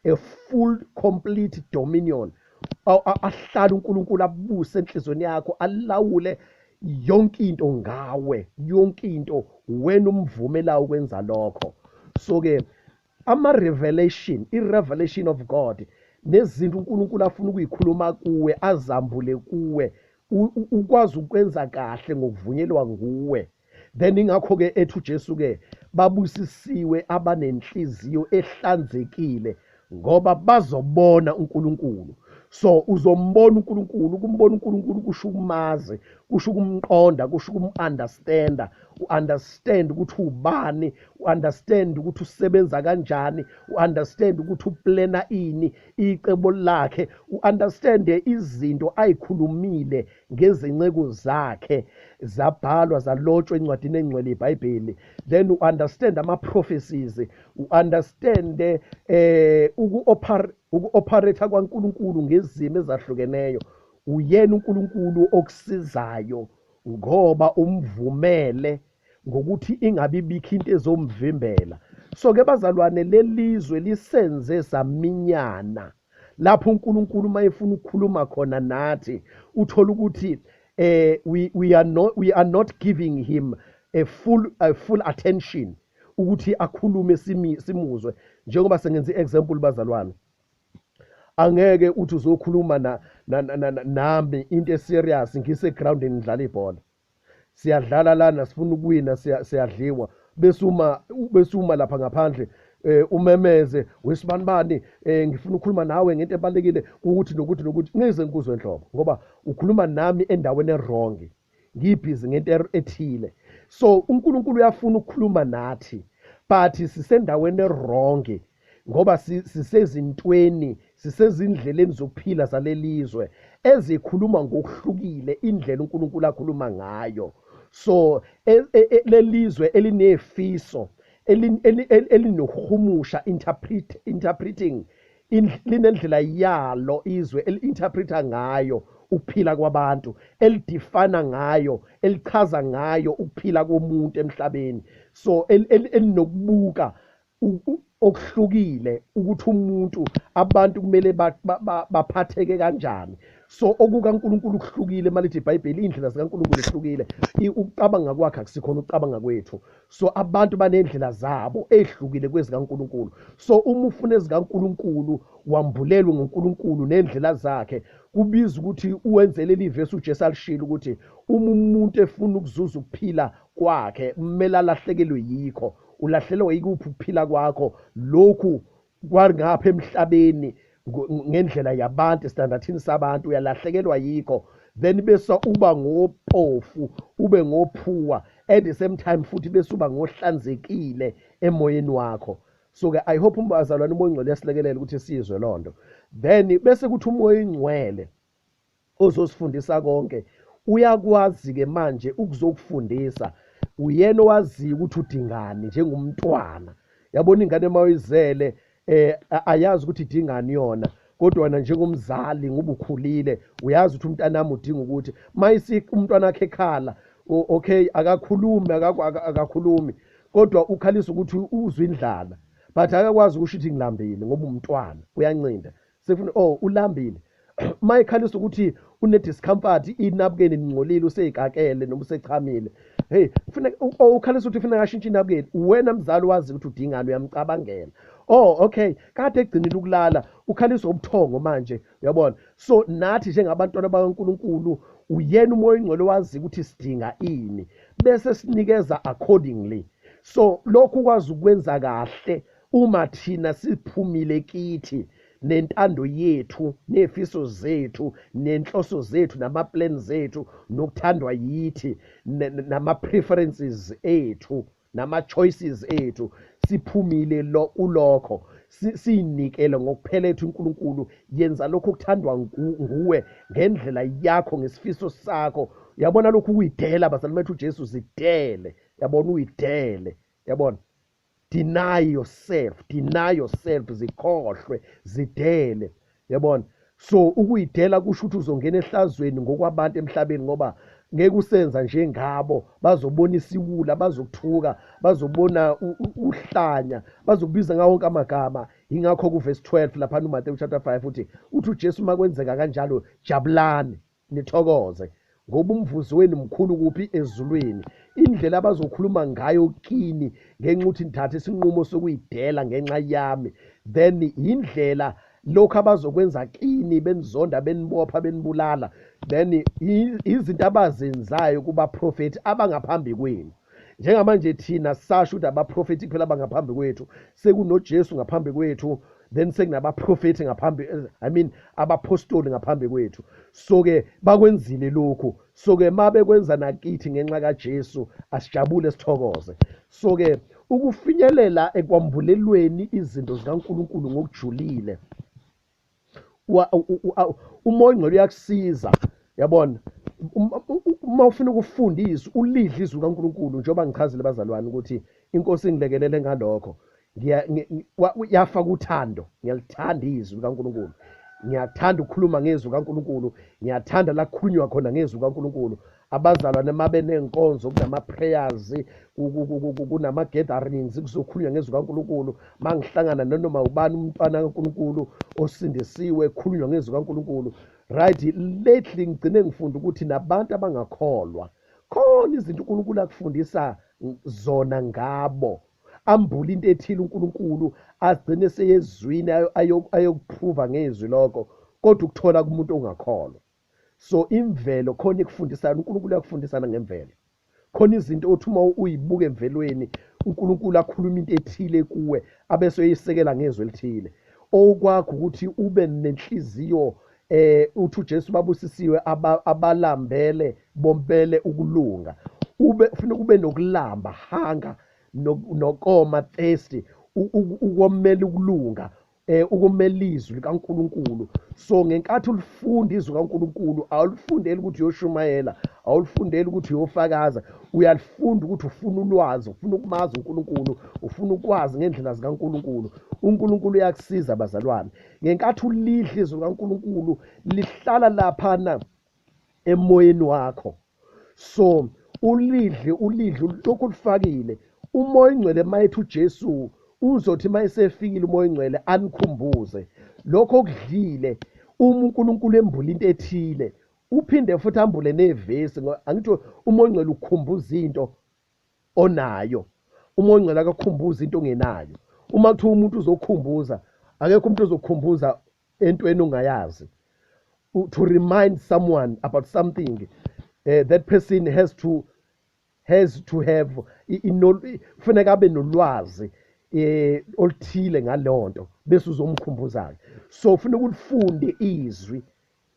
a full complete dominion. Ahlale uNkulunkulu abuse enhlizweni yakho, alawule yonke into ngawe, yonke into wena umvumela ukwenza lokho. So ke ama-revelation, i-revelation of God, nezinto uNkulunkulu afuna ukuyikhuluma kuwe, azambule kuwe, ukwazi ukwenza kahle ngokuvunyelwa nguwe. Then ingakho-ke ethi uJesu-ke babusisiwe abanenhliziyo ehlanzekile, ngoba bazobona uNkulunkulu. So uzombona uNkulunkulu. Ukumbona uNkulunkulu kusho ukumazi, kusho ukumqonda, kusho ukum-understanda, u-understand ukuthi ubani, u-understand ukuthi usebenza kanjani, u-understand ukuthi uplana ini, icebo lakhe, u-understand izinto ayikhulumile ngezinceku zakhe, zabhalwa zalotshwa encwadini engcwele iBhayibheli. Then u-understand ama-prophecies, u-understand uku-operate kwaNkulunkulu ngezimo ezahlukeneyo. Uyena uNkulunkulu okusizayo ngoba umvumele ngokuthi ingabi bikho into ezomvimbela. So ke bazalwane, lelizwe lisenze saminyana lapho uNkulunkulu mayefuna ukukhuluma khona nathi, uthola ukuthi we are not giving him a full attention ukuthi akhulume simuzwe. Njengoba sengenza i-example bazalwane, angeke uthi uzokhuluma nami into eserious ngise groundini ngidlala ibhola, siyadlala lana, sifuna ukuwina, siyadliwa, bese uma lapha ngaphandle umemeze wesibanibani, ngifuna ukukhuluma nawe ngento ebalekile ukuthi nokuthi nokuthi, ngize ngikuzwe nhlobo, ngoba ukhuluma nami endaweni e-wrong, ngibhizi ngento ethile. So uNkulunkulu uyafuna ukukhuluma nathi, but sisendaweni e-wrong ngoba sisezintweni. Sisezindleleni zokuphila zalelizwe ezikhuluma ngokuhlukile indlela uNkulunkulu akhuluma ngayo. So lelizwe elinefiso elinokuhumusha, interpreting, linendlela yalo izwe eli-interpreta ngayo ukuphila kwabantu, elidefina ngayo, elichaza ngayo ukuphila komuntu emhlabeni. So elinokubuka okuhlukile ukuthi umuntu, abantu kumele baphatheke kanjani. So okukaNkulunkulu kuhlukile, malithi iBhayibheli indlela zikaNkulunkulu ihlukile, ukucabanga kwakhe akusikhona ukucabanga kwethu. So abantu banendlela zabo ehlukile kwezikaNkulunkulu. So uma ufuna ezikaNkulunkulu wambulelwe ngoNkulunkulu nendlela zakhe, kubiza ukuthi uwenze leli verse uJesu alishilo ukuthi uma umuntu efuna ukuzuza ukuphila kwakhe kumele alahlekelwe yikho. Ulahlelwe yikuphi ukuphila kwakho? Lokhu kwangapha emhlabeni ngendlela yabantu, estandardsini sabantu, uyalahlekelwa yikho, then bese uba ngophofu, ube ngophuwa at the same time, futhi bese uba ngohlanzekile emoyeni wakho. So ke I hope umbazalwane uMoya oNgcwele yasilekelela ukuthi sizwe lonto. Then bese kuthi uMoya oNgcwele ozosifundisa konke uyakwazi ke manje ukuzokufundisa. Uyena owaziyo ukuthi udingani njengomntwana. Yabona ingane mawuyizele ayazi ukuthi idingani yona, kodwa wena njengomzali ngoba ukhulile uyazi ukuthi umntanami udinga ukuthi mayisi umntwana wakhe ekhala, okay, akakhulumi, akakhulumi, kodwa ukhalisa ukuthi uzwe indlala, but akakwazi ukusho ukuthi ngilambile ngoba umntwana uyancinda. Sefuna oh ulambile. Mayikhalisa ukuthi une discomfort, inabukeni ningcolile, useyikakele noma usechamile, hey, ufuna ukhalisa ukuthi ufuna ngashintsha inabukeni. Wena mzali wazi ukuthi udingani, uyamcabangela. Oh okay, kade egcinile ukulala, ukhalisa ubuthongo manje, uyabona. So nathi njengabantwana bakaNkulunkulu uyena uMoya oNgcwele wazi ukuthi sidinga ini, bese sinikeza accordingly. So lokhu ukwazi ukwenza kahle uma thina siphumile kithi nentando yethu, nezifiso zethu, nenhloso zethu, nama-plan zethu, nokuthandwa yithi, nama-preferences ethu, nama-choices ethu. Siphumile lo kulokho, siyinikele ngokuphelethu uNkulunkulu. Yenza lokho okuthandwa nguwe ngendlela yakho, ngesifiso sakho. Uyabona lokhu kuyidela, bazali bethu, uJesu zidele, yabona, uyidele, yabona. Deny yourself, deny yourself, zikhohlwe, zidele, yabona. So ukuyidela kusho ukuthi uzongena ehlazweni ngokwabantu emhlabeni, ngoba ngeke usenza njengabo, bazobona isiwula, bazokuthuka, bazobona uhlanya, bazokubiza ngawo wonke amagama. Ingakho ku-verse 12 laphana uMateyu chapter 5 uthi uJesu uma kwenzeka kanjalo jabulani nithokoze, ngoba umvuzo wenu mkhulu kuphi? Ezulwini. Indlela abazokhuluma ngayo kini ngenxa ukuthi nithathe isinqumo sokuyidela ngenxa yami, then indlela lokhu abazokwenza kini, benizonda, benibopha, benibulala, then izinto abazenzayo kubaprofethi abangaphambi kwenu. Njengamanje thina sasho ukuthi abaprofethi kuphela abangaphambi kwethu, sekunoJesu ngaphambi kwethu, then sekunabaprofethi ngaphambi, I mean abapostoli ngaphambi kwethu. So ke bakwenzile lokhu, so ke mabekwenza nakithi ngenxa kaJesu asijabule, sithokoze. So ke ukufinyelela ekwambulelweni izinto zikaNkulunkulu ngokujulile, uMoya oNgcwele uyakusiza, yabona. Uma ufuna ukufundisa ulidle izwi kaNkulunkulu, njengoba ngichazile bazalwane ukuthi inkosi ingilekelele ngalokho, yafaka uthando. Ngiyalithanda izwi likaNkulunkulu, ngiyathanda ukukhuluma ngezwi kaNkulunkulu, ngiyathanda la kukhulunywa khona ngezwi kaNkulunkulu. Abazalwane mabe nenkonzo, kunama-prayers, kunama-gatherings, kuzokhulunywa ngezwi kaNkulunkulu. Mangihlangana nanoma ubani umntwana kaNkulunkulu osindisiwe, kukhulunywa ngezwi kaNkulunkulu. Right, lately ngigcine ngifunda ukuthi nabantu abangakholwa khona izinto uNkulunkulu akufundisa zona ngabo, ambula into ethile uNkulunkulu, agcine seyezwini ayokuprova ngezwi lokho, kodwa ukuthola kumuntu ongakholwa. So imvelo khona ikufundisana, uNkulunkulu uyakufundisana ngemvelo. Khona izinto othi uma uyibuka emvelweni, uNkulunkulu akhuluma into ethile kuwe, abese uyisekela ngezwi elithile. Okwakho ukuthi ube nenhliziyo, uthi uJesu babusisiwe abalambele bombele ukulunga. Ube ufuna kube nokulamba, hunger, nokoma, thirsty, ukomela ukulunga. Ukumela izwi likaNkulunkulu. So ngenkathi ulifunda izwi kaNkulunkulu, awulifundeli ukuthi uyoshumayela, awulifundeli ukuthi uyofakaza, uyalifunda ukuthi ufuna ulwazi, ufuna ukumazi uNkulunkulu, ufuna ukwazi ngendlela zikaNkulunkulu. UNkulunkulu uyakusiza bazalwane. Ngenkathi ulidla izwi likaNkulunkulu, lihlala laphana emoyeni wakho. So ulidle, ulidle lokhu ulifakile. UMoya oNgcwele mayethi uJesu uzothi mayesefikile uMoya oNgcwele anikhumbuze lokho okudlile. Uma uNkulunkulu embula into ethile, uphinde futhi ambule nevesi. Angithi uMoya oNgcwele ukhumbuza into onayo, uMoya oNgcwele akakhumbuza into ongenayo. Uma kuthiwa umuntu uzokhumbuza, akekho umuntu ozokhumbuza entweni ongayazi. To remind someone about something, that person has to have, kufuneka abe nolwazi oluthile ngaleyo nto, bese uzomkhumbuza-ke. So kufuneka ulifunde izwi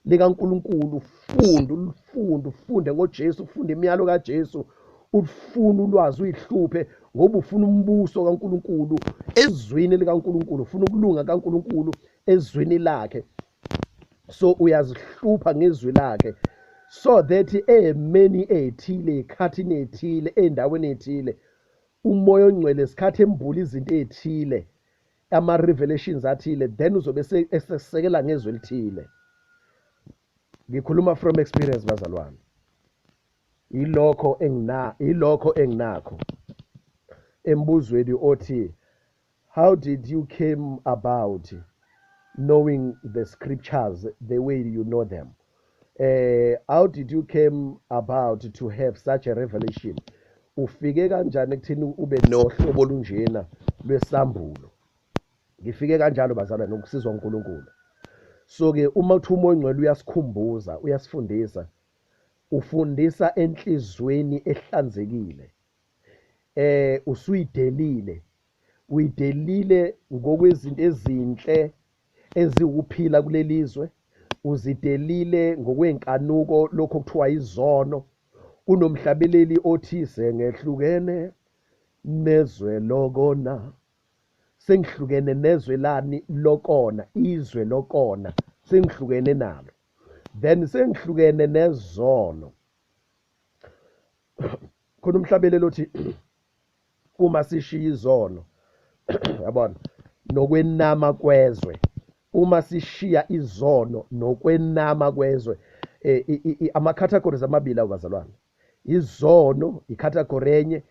likaNkulunkulu, ufunde, ulifunde, ufunde ngoJesu, ufunde imiyalo kaJesu, ufune ulwazi, uyihluphe ngoba ufuna umbuso kaNkulunkulu ezwini likaNkulunkulu, ufuna ukulunga kaNkulunkulu ezwini lakhe. So uyazihlupha ngezwi lakhe so that emeni ethile, ekhathini ethile, endaweni ethile, uMoya oNgcwele isikhathi embula izinto ezithile, ama revelations athile, then uzobe esesekela ngezwi elithile. Ngikhuluma from experience bazalwane. Ilokho enginakho embuzweni othi, how did you came about knowing the scriptures the way you know them? How did you came about to have such a revelation? Ufike kanjani ekuthini ube nohlobo olunjena lwesambulo? Ngifike kanjalo bazalwane, nokusizwa uNkulunkulu. So ke uma kuthiwa uMoya oNgcwele uyasikhumbuza, uyasifundisa, ufundisa enhlizweni ehlanzekile. Usuyidelile, uyidelile ngokwezinto ezinhle eziwukuphila kulelizwe, uzidelile ngokwenkanuko, lokho kuthiwa izono. Kunomhlabeleli othi sengehlukene nezwe lokona, sengihlukene nezwe lani lokona, izwe lokona sengihlukene nalo, then sengihlukene nezono. Khona umhlabeleli othi uma sishiya izono, yabona, nokwenama kwezwe, uma sishiya izono nokwenama kwezwe, ama-categories amabili awo bazalwane. Izono i-category enye,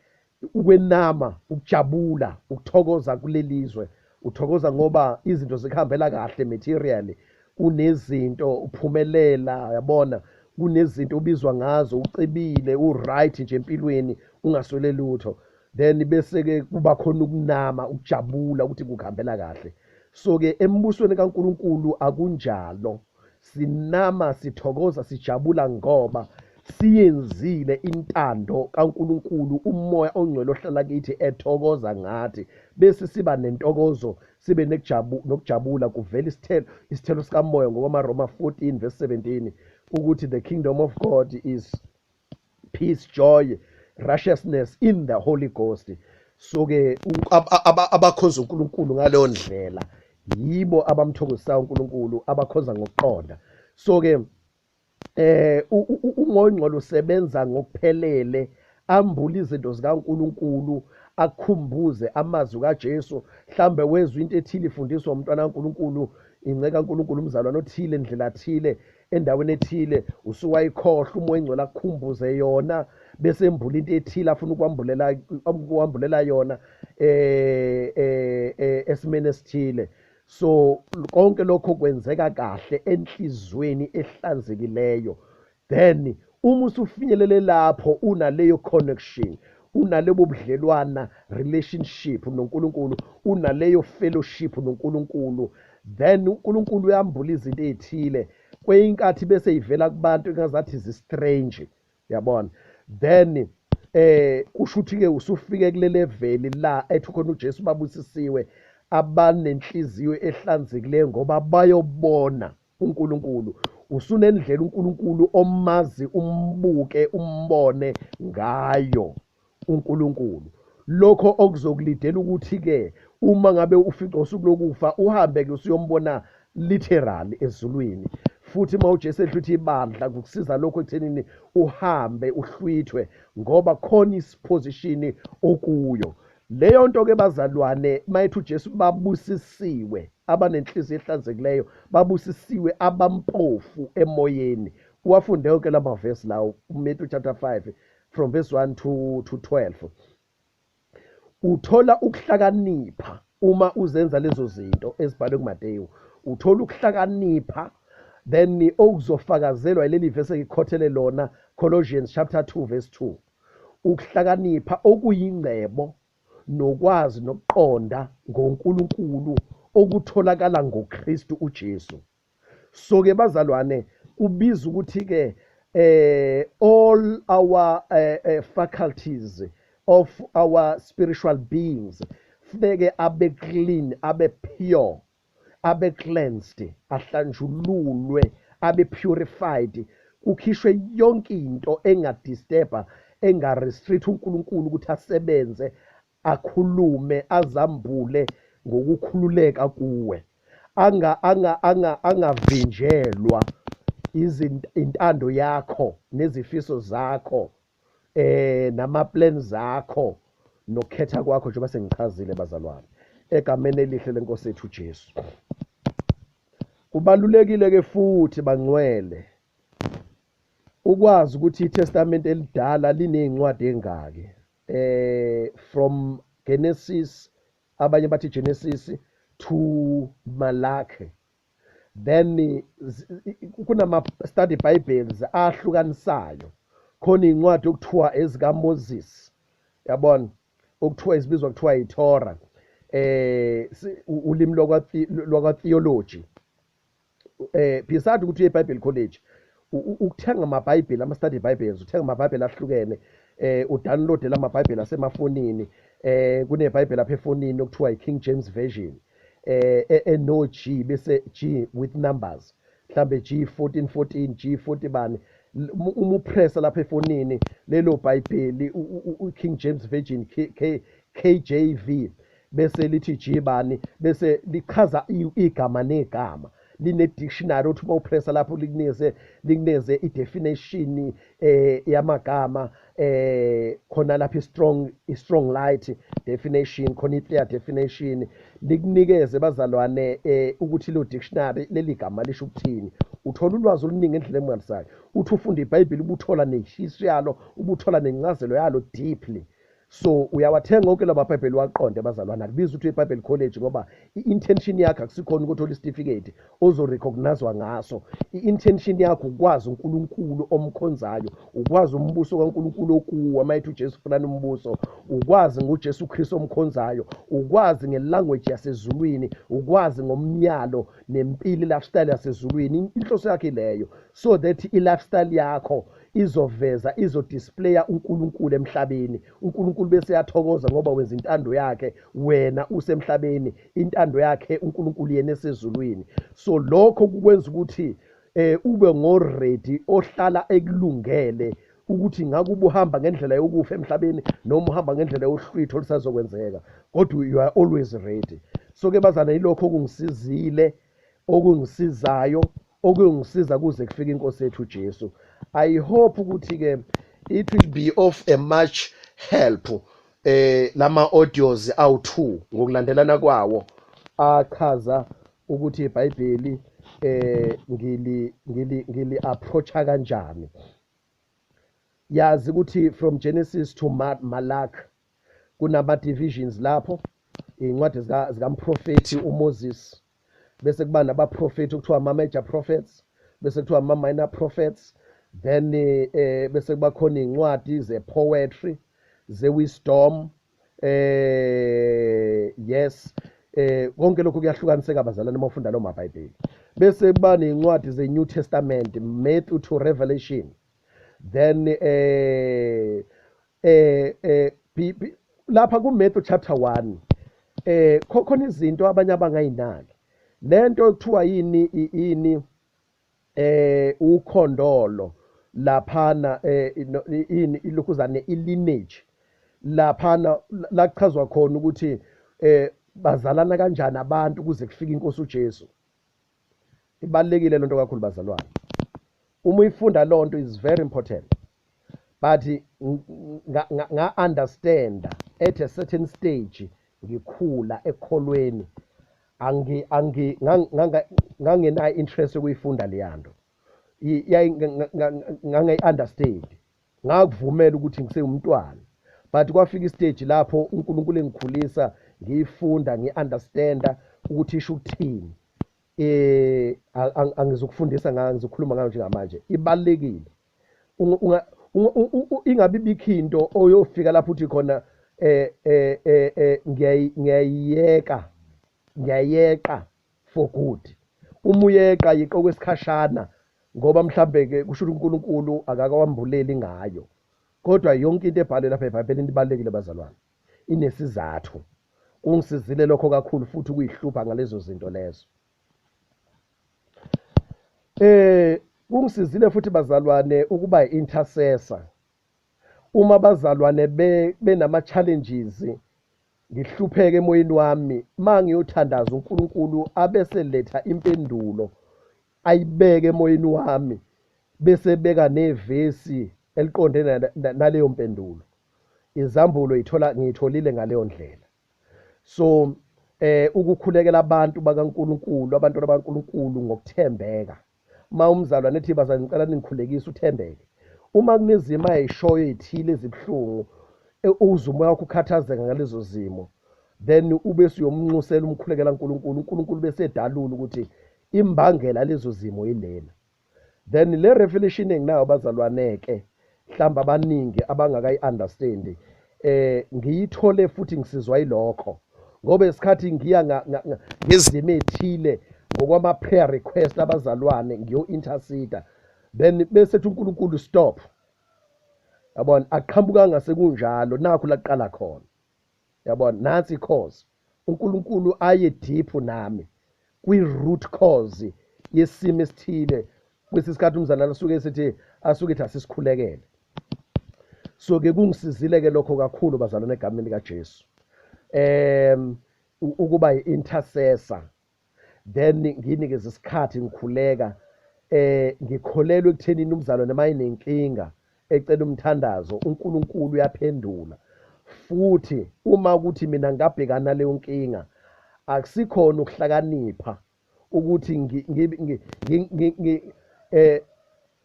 ukwenama, ukujabula, ukuthokoza kulelizwe, uthokoza ngoba izinto zikuhambela kahle materially, unezinto, uphumelela, yabona, kunezinto ubizwa ngazo, ucebile, u-right nje empilweni, ungaswele lutho. Then bese ke kuba khona ukunama, ukujabula ukuthi kukuhambela kahle. So ke embusweni kaNkulunkulu akunjalo. Sinama, sithokoza, sijabula ngoba siyenzile intando kaNkulunkulu. UMoya oNgcwele ohlala kithi ethokoza ngathi, bese siba nentokozo, sibe nokujabula, kuvela isithelo, isithelo sikaMoya ngokwamaRoma 14 verse 17, ukuthi the kingdom of God is peace, joy, righteousness in the Holy Ghost. So ke abakhonza uNkulunkulu ngaleyo ndlela yibo abamthokozisayo uNkulunkulu, abakhonza ngokuqonda. So ke uMoya oNgcwele usebenza ngokuphelele, ambula izinto zikaNkulunkulu, akukhumbuze amazwi kaJesu. Mhlambe wezwe into ethile ifundiswa umntwana kaNkulunkulu, inceka kaNkulunkulu, umzalwane othile, ndlela thile, endaweni ethile, usuwayikhohlwa, uMoya oNgcwele akukhumbuze yona, bese embula into ethile afuna ukwambulela yona esimeni esithile. So konke lokho kwenzeka kahle enhlizweni ehlanzekileyo. Then uma usufinyelele lapho, unaleyo connection, unalebo budlelwana, relationship noNkulunkulu, unaleyo fellowship noNkulunkulu, then uNkulunkulu uyambula izinto ezithile kweyinkathi bese ivela kubantu engazathi zi-strange, yabona. Then kusho ukuthi ke usufike kule level la ethi khona uJesu babusisiwe abanenhliziyo ehlanzekileyo ngoba bayobona uNkulunkulu. Usunendlela uNkulunkulu omazi, umbuke, umbone ngayo uNkulunkulu. Lokho okuzokulidela ukuthi ke Uma ngabe ufica usuku lokufa, uhambe-ke usuyombona literally ezulwini. Futhi uma uJesu ehlwitha ibandla, kukusiza lokho ekuthenini uhambe uhlwithwe, ngoba khona isiposition okuyo. Leyo nto ke bazalwane, mayethi uJesu babusisiwe abanenhliziyo ehlanzekileyo, babusisiwe abampofu emoyeni. Uwafunde yonke lamavesi lawo, Matthew chapter 5 from verse 1 to 12. Uthola ukuhlakanipha uma uzenza lezo zinto ezibhalwe kuMateyu. Uthola ukuhlakanipha, then okuzofakazelwa leli verse engikhothele lona, Colossians chapter 2 verse 2. Ukuhlakanipha okuyingcebo nokwazi nokuqonda ngoNkulunkulu okutholakala ngoKristu uJesu. So ke bazalwane, kubiza ukuthi ke all our faculties of our spiritual beings funeke abe clean, abe pure, abe cleansed, ahlanjululwe, abe purified, kukhishwe yonke into engadisturba, engarestrict uNkulunkulu ukuthi asebenze, akhulume, azambule ngokukhululeka kuwe, anga anga anga angavinjelwa intando yakho nezifiso zakho nama plans zakho nokukhetha kwakho, njengoba sengichazile bazalwane, egameni elihle lenkosi yethu uJesu. Kubalulekile ke futhi bangcwele ukwazi ukuthi iTestament elidala linezincwadi engaki, from Genesis, abanye bathi Genesis to Malachi. Then kunama study Bibles ahlukanisayo, khona incwadi okuthiwa ezika Moses, yabona, okuthiwa izibizwa kuthiwa iTorah, ulimi lwakwa theology. Beside ukuthi uye eBible College, ukuthenga amaBhayibheli, ama study Bibles, uthenga amaBhayibheli ahlukene, udownload lamaBhayibheli asemafonini. KuneBhayibheli apha efonini okuthiwa iKing James Version, eno G, bese G with numbers, mhlambe G 1414, G 40 bani. Uma upressa lapha efonini lelo Bhayibheli, uKing James Version, KJV, bese lithi G bani, bese lichaza igama negama, line dictionary uthi uma upressa lapho likuneze i-definition yamagama, khona lapha i-strong light definition, khona i-clear definition, likunikeze bazalwane ukuthi lo dictionary leli gama lisho ukuthini. Uthola ulwazi oluningi endlela emangalisayo. Uthi ufunda iBhayibheli, ubuthola nehistory yalo, ubuthola nencazelo yalo deeply. So uyawathenga wonke la maBhayibheli, waqonde bazalwane. Akubiza ukuthi uye College, ngoba i-intention yakho akusikhona ukuthola isitifiketi ozorecognizwa ngaso. I-intention yakho ukwazi uNkulunkulu omkhonzayo, ukwazi umbuso kaNkulunkulu okuwo. Mayithi uJesu funani umbuso, ukwazi ngoJesu Kristu omkhonzayo, ukwazi ngelanguage yasezulwini, ukwazi ngomnyalo nempilo, lifestyle yasezulwini. Inhloso yakhe leyo, so that i-lifestyle yakho izoveza, izodisplaya uNkulunkulu emhlabeni. uNkulunkulu bese yathokoza ngoba wenza intando yakhe wena usemhlabeni, intando yakhe uNkulunkulu yena esezulwini. So lokho kukwenza ukuthi ube ngoready, ohlala ekulungele ukuthi ngakuba uhamba ngendlela yokufa emhlabeni noma uhamba ngendlela yohlwitho olusazokwenzeka, kodwa you are always ready. So ke bazana, yilokho okungisizile, okungisizayo, okuyongisiza kuze kufike inkosi yethu uJesu. I hope ukuthi ke it will be of a much help, lama audios awu2 ngokulandelana kwawo, achaza ukuthi iBhayibheli ngili approacha kanjani. Yazi ukuthi from Genesis to Malak kunama divisions lapho, incwadi zikamprofeti uMoses, bese kuba nabaprofeti okuthiwa ama major prophets, bese kuthiwa ama minor prophets, then bese kuba khona incwadi ze poetry, ze wisdom. Yes, konke lokho kuyahlukaniseka bazalwane uma ufunda lo maBhayibheli. Bese kuba nezincwadi ze New Testament, Matthew to Revelation. Then lapha ku Matthew chapter 1 khona izinto abanye abangayinaki, lento ekuthiwa yini yini ukhondolo laphana, yini ilokhuzane, ilineage laphana, la kuchazwa khona ukuthi Bazalana kanjani abantu kuze kufike inkosi uJesu? Ibalulekile lento kakhulu bazalwane. Uma uyifunda lonto is very important. But nga understand at a certain stage ngikhula ekholweni, angi angi ngangenayo interest yokuyifunda leyanto. Ngangayi understand, ngakuvumela ukuthi ngisewumntwana, but kwafika istage lapho uNkulunkulu engikhulisa, ngiyifunda, ngi-understanda ukuthi isho ukuthini. Angizukufundisa ngayo, ngizokhuluma ngayo njengamanje. Ibalulekile. Ingabi bikho into oyofika lapho uthi khona ngiyayiyeka, ngiyayeqa for good. Uma uyeqa, yiqa okwesikhashana, ngoba mhlambe ke kusho ukuthi uNkulunkulu akakawambuleli ngayo. Kodwa yonke into ebhalwe lapha eBhayibhelini ibalulekile bazalwane, inesizathu. Kungisizile lokho kakhulu futhi ukuyihlupha ngalezo zinto lezo. Kungisizile futhi bazalwane ukuba i-intercessor. Uma abazalwane benama challenges, ngihlupheke emoyeni wami, mangiyothandaza uNkulunkulu abese letha impendulo, ayibeke emoyeni wami, bese beka nevesi eliqonde naleyo mpendulo. Izambulo ngiyitholile ngaleyo ndlela. So ukukhulekela abantu bakaNkulunkulu, abantwana bakaNkulunkulu ngokuthembeka. Ma umzalwane ethi bazalwane ngicela ningikhulekise, uthembeke. Uma kunezimo ayishoyo ezithile ezibuhlungu, uzwe umoya wakho ukhathazeka ngalezo zimo, then ube usuyomnxusela, umkhulekela uNkulunkulu, uNkulunkulu bese edalula ukuthi imbangela lezo zimo yilena. Then le revelation enginayo bazalwane ke, mhlawumbe abaningi abangakayi understand, ngiyithole futhi ngisizwa yilokho, ngoba isikhathi ngiya ngezimo ezithile ngokwama prayer request abazalwane, ngiyo intercede, then bese ethi uNkulunkulu stop. Yabona, aqhamukanga sekunjalo, nakho laqala khona. Yabona, nansi cause uNkulunkulu aye deep nami kwi root cause yesimo esithile. Kwesisikhathi umzalwane asuke esithi, asuke ethi asisikhulekele. So ke kungisizile ke lokho kakhulu bazalwane egameni lika Jesu. Ukuba i-intercessor, then nginikeze isikhathi ngikhuleka, ngikholelwa ekuthenini umzalwane mayinenkinga ecela umthandazo, uNkulunkulu uyaphendula. Futhi uma ukuthi mina ngabhekana leyo nkinga, akusikhona ukuhlakanipha ukuthi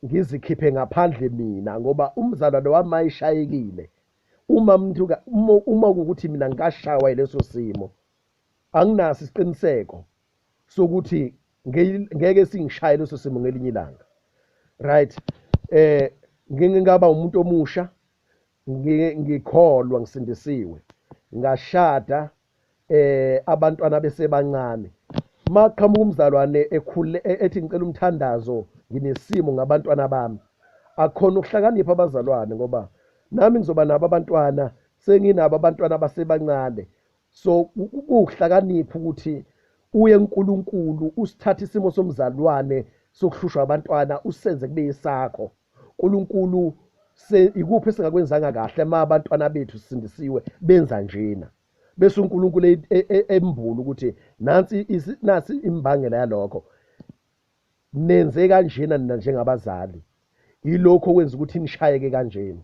ngizikhiphe ngaphandle mina, ngoba umzalwane wami ayishayekile. Uma umuntu uma ukuthi mina ngashawa yileso simo, anginaso isiqiniseko sokuthi ngeke singishaye leso simo ngelinye ilanga. Right? Ngingaba umuntu omusha, ngikholwa, ngisindisiwe, ngashada, abantwana besebancane. Maqhamuka umzalwane ekhule ethi ngicela umthandazo, nginesimo ngabantwana bami, akhona ukuhlakanipha abazalwane, ngoba nami ngizoba nabo abantwana, senginabo abantwana abasebancane. So kuwuhlakanipha ukuthi uye uNkulunkulu usithathe isimo somzalwane sokuhlushwa abantwana, usenze kube yisakho. uNkulunkulu, ikuphi esingakwenzanga kahle ma abantwana bethu sisindisiwe benza njena, bese uNkulunkulu embula ukuthi nasi imbangela yalokho, nenze kanjena nina njengabazali, yilokho okwenza ukuthi nishayeke kanjena.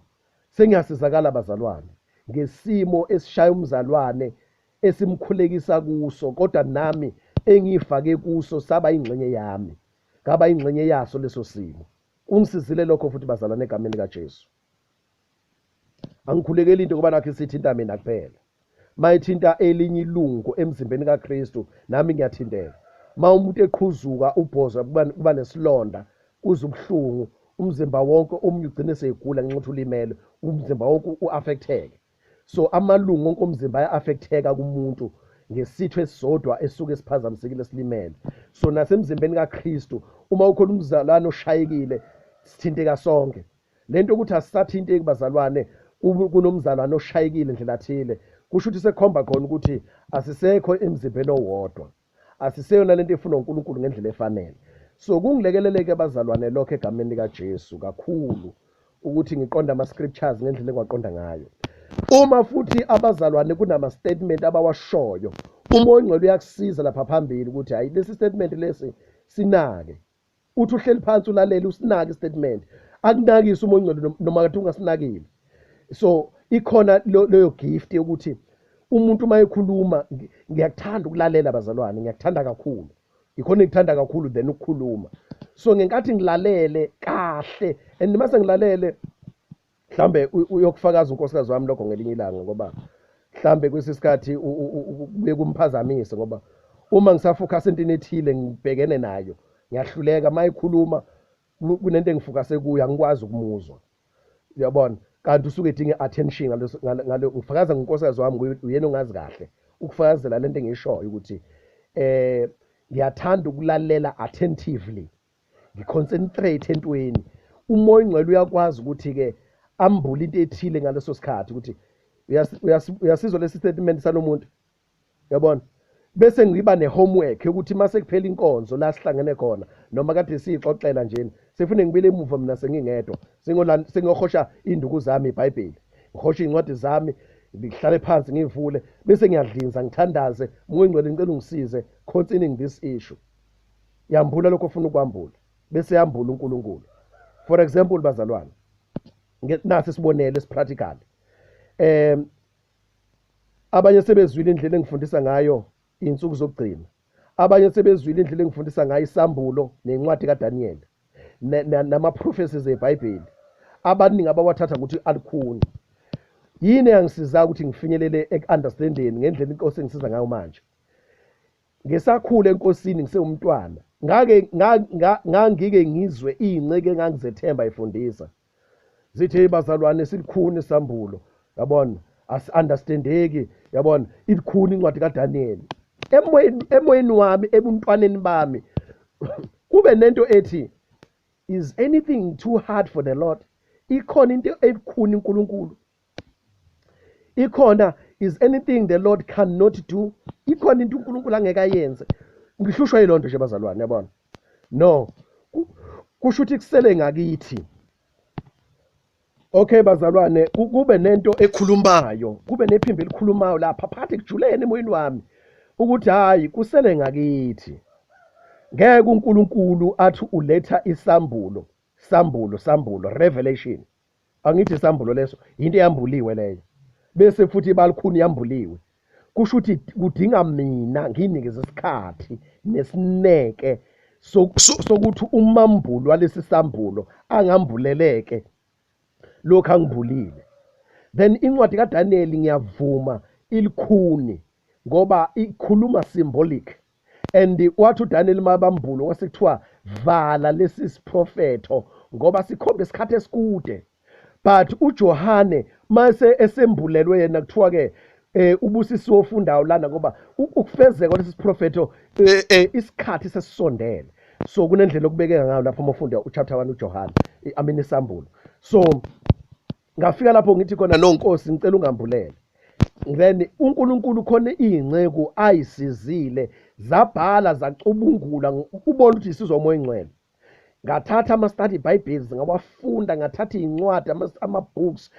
Sengiyasizakala bazalwane ngesimo esishaya umzalwane esimkhulekisa kuso, kodwa nami engifake kuso saba ingxenye yami, ngaba ingxenye yaso leso simo. Kungisizile lokho futhi bazalwane egameni likaJesu. Angikhulekeli into ngoba nakho isithinta mina kuphela. Mayithinta elinye ilungu emzimbeni kaKristu, nami ngiyathinteka. Ma umuntu eqhuzuka ubhozo, kuba nesilonda, kuze ubuhlungu umzimba wonke, omunye ugcine seyigula ngenxa yokuthi ulimele, umzimba wonke u-affecteke. So amalungu onke omzimba aya-affecteka kumuntu ngesitho esisodwa esuke siphazamisekile, silimele. So nasemzimbeni kaKristu, uma ukhona umzalwane oshayekile, sithinteka sonke. Lento ukuthi asisathinteki bazalwane kunomzalwane oshayekile ndlela thile, kusho ukuthi sekhomba khona ukuthi asisekho emzimbeni owodwa, asiseyona lento efunwa uNkulunkulu ngendlela efanele. So kungilekeleleke abazalwane lokho egameni likaJesu kakhulu, ukuthi ngiqonde ama scriptures ngendlela engiwaqonda ngayo. Uma futhi abazalwane kunama statement abawashoyo, Umoya Ongcwele uyakusiza lapha phambili ukuthi hayi, lesi statement lesi sinake. Uthi uhleli phansi ulalele, usinake istatement, akunakise umoya ongcwele noma kade ungasinakile. So ikhona leyo gift yokuthi umuntu uma ekhuluma, ngiyakuthanda ukulalela bazalwane, ngiyakuthanda kakhulu, ikhona engikuthanda kakhulu than ukukhuluma. So ngenkathi ngilalele kahle and mase ngilalele, mhlambe uyokufakaza unkosikazi wami lokho ngelinye ilanga, ngoba mhlambe kwesisikhathi kubuye kumphazamise, ngoba uma ngisafocus entweni ethile ngibhekene nayo ngiyahluleka. Uma ekhuluma kunento engifocuse kuyo, angikwazi ukumuzwa, uyabona? Kanti usuke edinga i-attention ngalo. Ngifakaza ngonkosikazi wami, uyena ongazi kahle ukufakazela lento engiyishoyo, ukuthi ngiyathanda ukulalela attentively, ngiconcentrate entweni. Umoya ongcwele uyakwazi ukuthi-ke ambule into ethile ngaleso sikhathi, ukuthi uyasizwa lesi statement salomuntu, yabona? Bese ngiba ne-homework yokuthi mase kuphela inkonzo la sihlangene khona, noma kade siyixoxela njena, sefune ngibile emuva mina sengingedwa, sengiyohosha iy'nduku zami, iBhayibheli, ngihoshe iy'ncwadi zami, ngihlale phansi ngiyivule, bese ngiyadlinza, ngithandaze, Moya Ongcwele, ngicela ungisize concerning this issue. Yambula lokho ofuna ukwambula, bese yambula uNkulunkulu. For example bazalwane, nasi isibonelo esipractical. Abanye sebezwile indlela engifundisa ngayo insuku zokugcina, abanye sebezwile indlela engifundisa ngayo isambulo nencwadi kaDaniel nama-prophecies eBhayibheli, abaningi abawathatha ukuthi alikhuni. Yini eyangisiza ukuthi ngifinyelele eku-understandeni ngendlela inkosi engisiza ngayo manje? Ngisakhula enkosini, ngisewumntwana, ngake ngangike ngizwe iy'nceke engangizethemba ifundisa zithi, hey bazalwane, silikhuni isambulo, yabona, asi-understandeki, yabona, ilikhuni incwadi kaDaniel. Emoyeni wami, ebuntwaneni bami, kube nento ethi, is anything too hard for the Lord? Ikhona into elikhuni uNkulunkulu? Ikhona? Is anything the Lord cannot do? Ikhona into uNkulunkulu angeke ayenze? Ngihlushwa yiloo nto nje bazalwane, yabona? No, kusho ukuthi kusele ngakithi. Okay bazalwane, kube nento ekhulumayo, kube nephimbo elikhulumayo lapha phakathi kujulene emoyeni wami ukuthi hayi, kusele ngakithi. Ngeke uNkulunkulu athi uletha isambulo, sambulo, sambulo, revelation, angithi isambulo leso into eyambuliwe leyo, bese futhi ibalikhuni yambuliwe. Kusho ukuthi kudinga mina nginikeze isikhathi nesineke sokuthi umambulo walesi sambulo angambuleleke lokhu angibulile. Then incwadi kaDaniel, ngiyavuma, ilikhuni ngoba ikhuluma symbolic, and wathi uDaniel mabambulo kwase kuthiwa vala lesi siprofetho ngoba sikhomba isikhathi esikude. But uJohane mase esembulelwe yena, kuthiwa ke ubusisiwe ofundayo lana, ngoba ukufezeka lesi siprofetho, isikhathi sesisondele. So kunendlela okubekeka ngayo lapho uma ufunda uchapter 1 uJohane, I mean isambulo. So ngafika lapho ngithi khona, no Nkosi, ngicela ungambulele. Then uNkulunkulu khona iy'nceku ayisizile zabhala, zacubungula, ubona ukuthi isizwa umoya ongcwele. Ngathatha ama-study bibles ngawafunda, ngathatha iy'ncwadi, ama-books,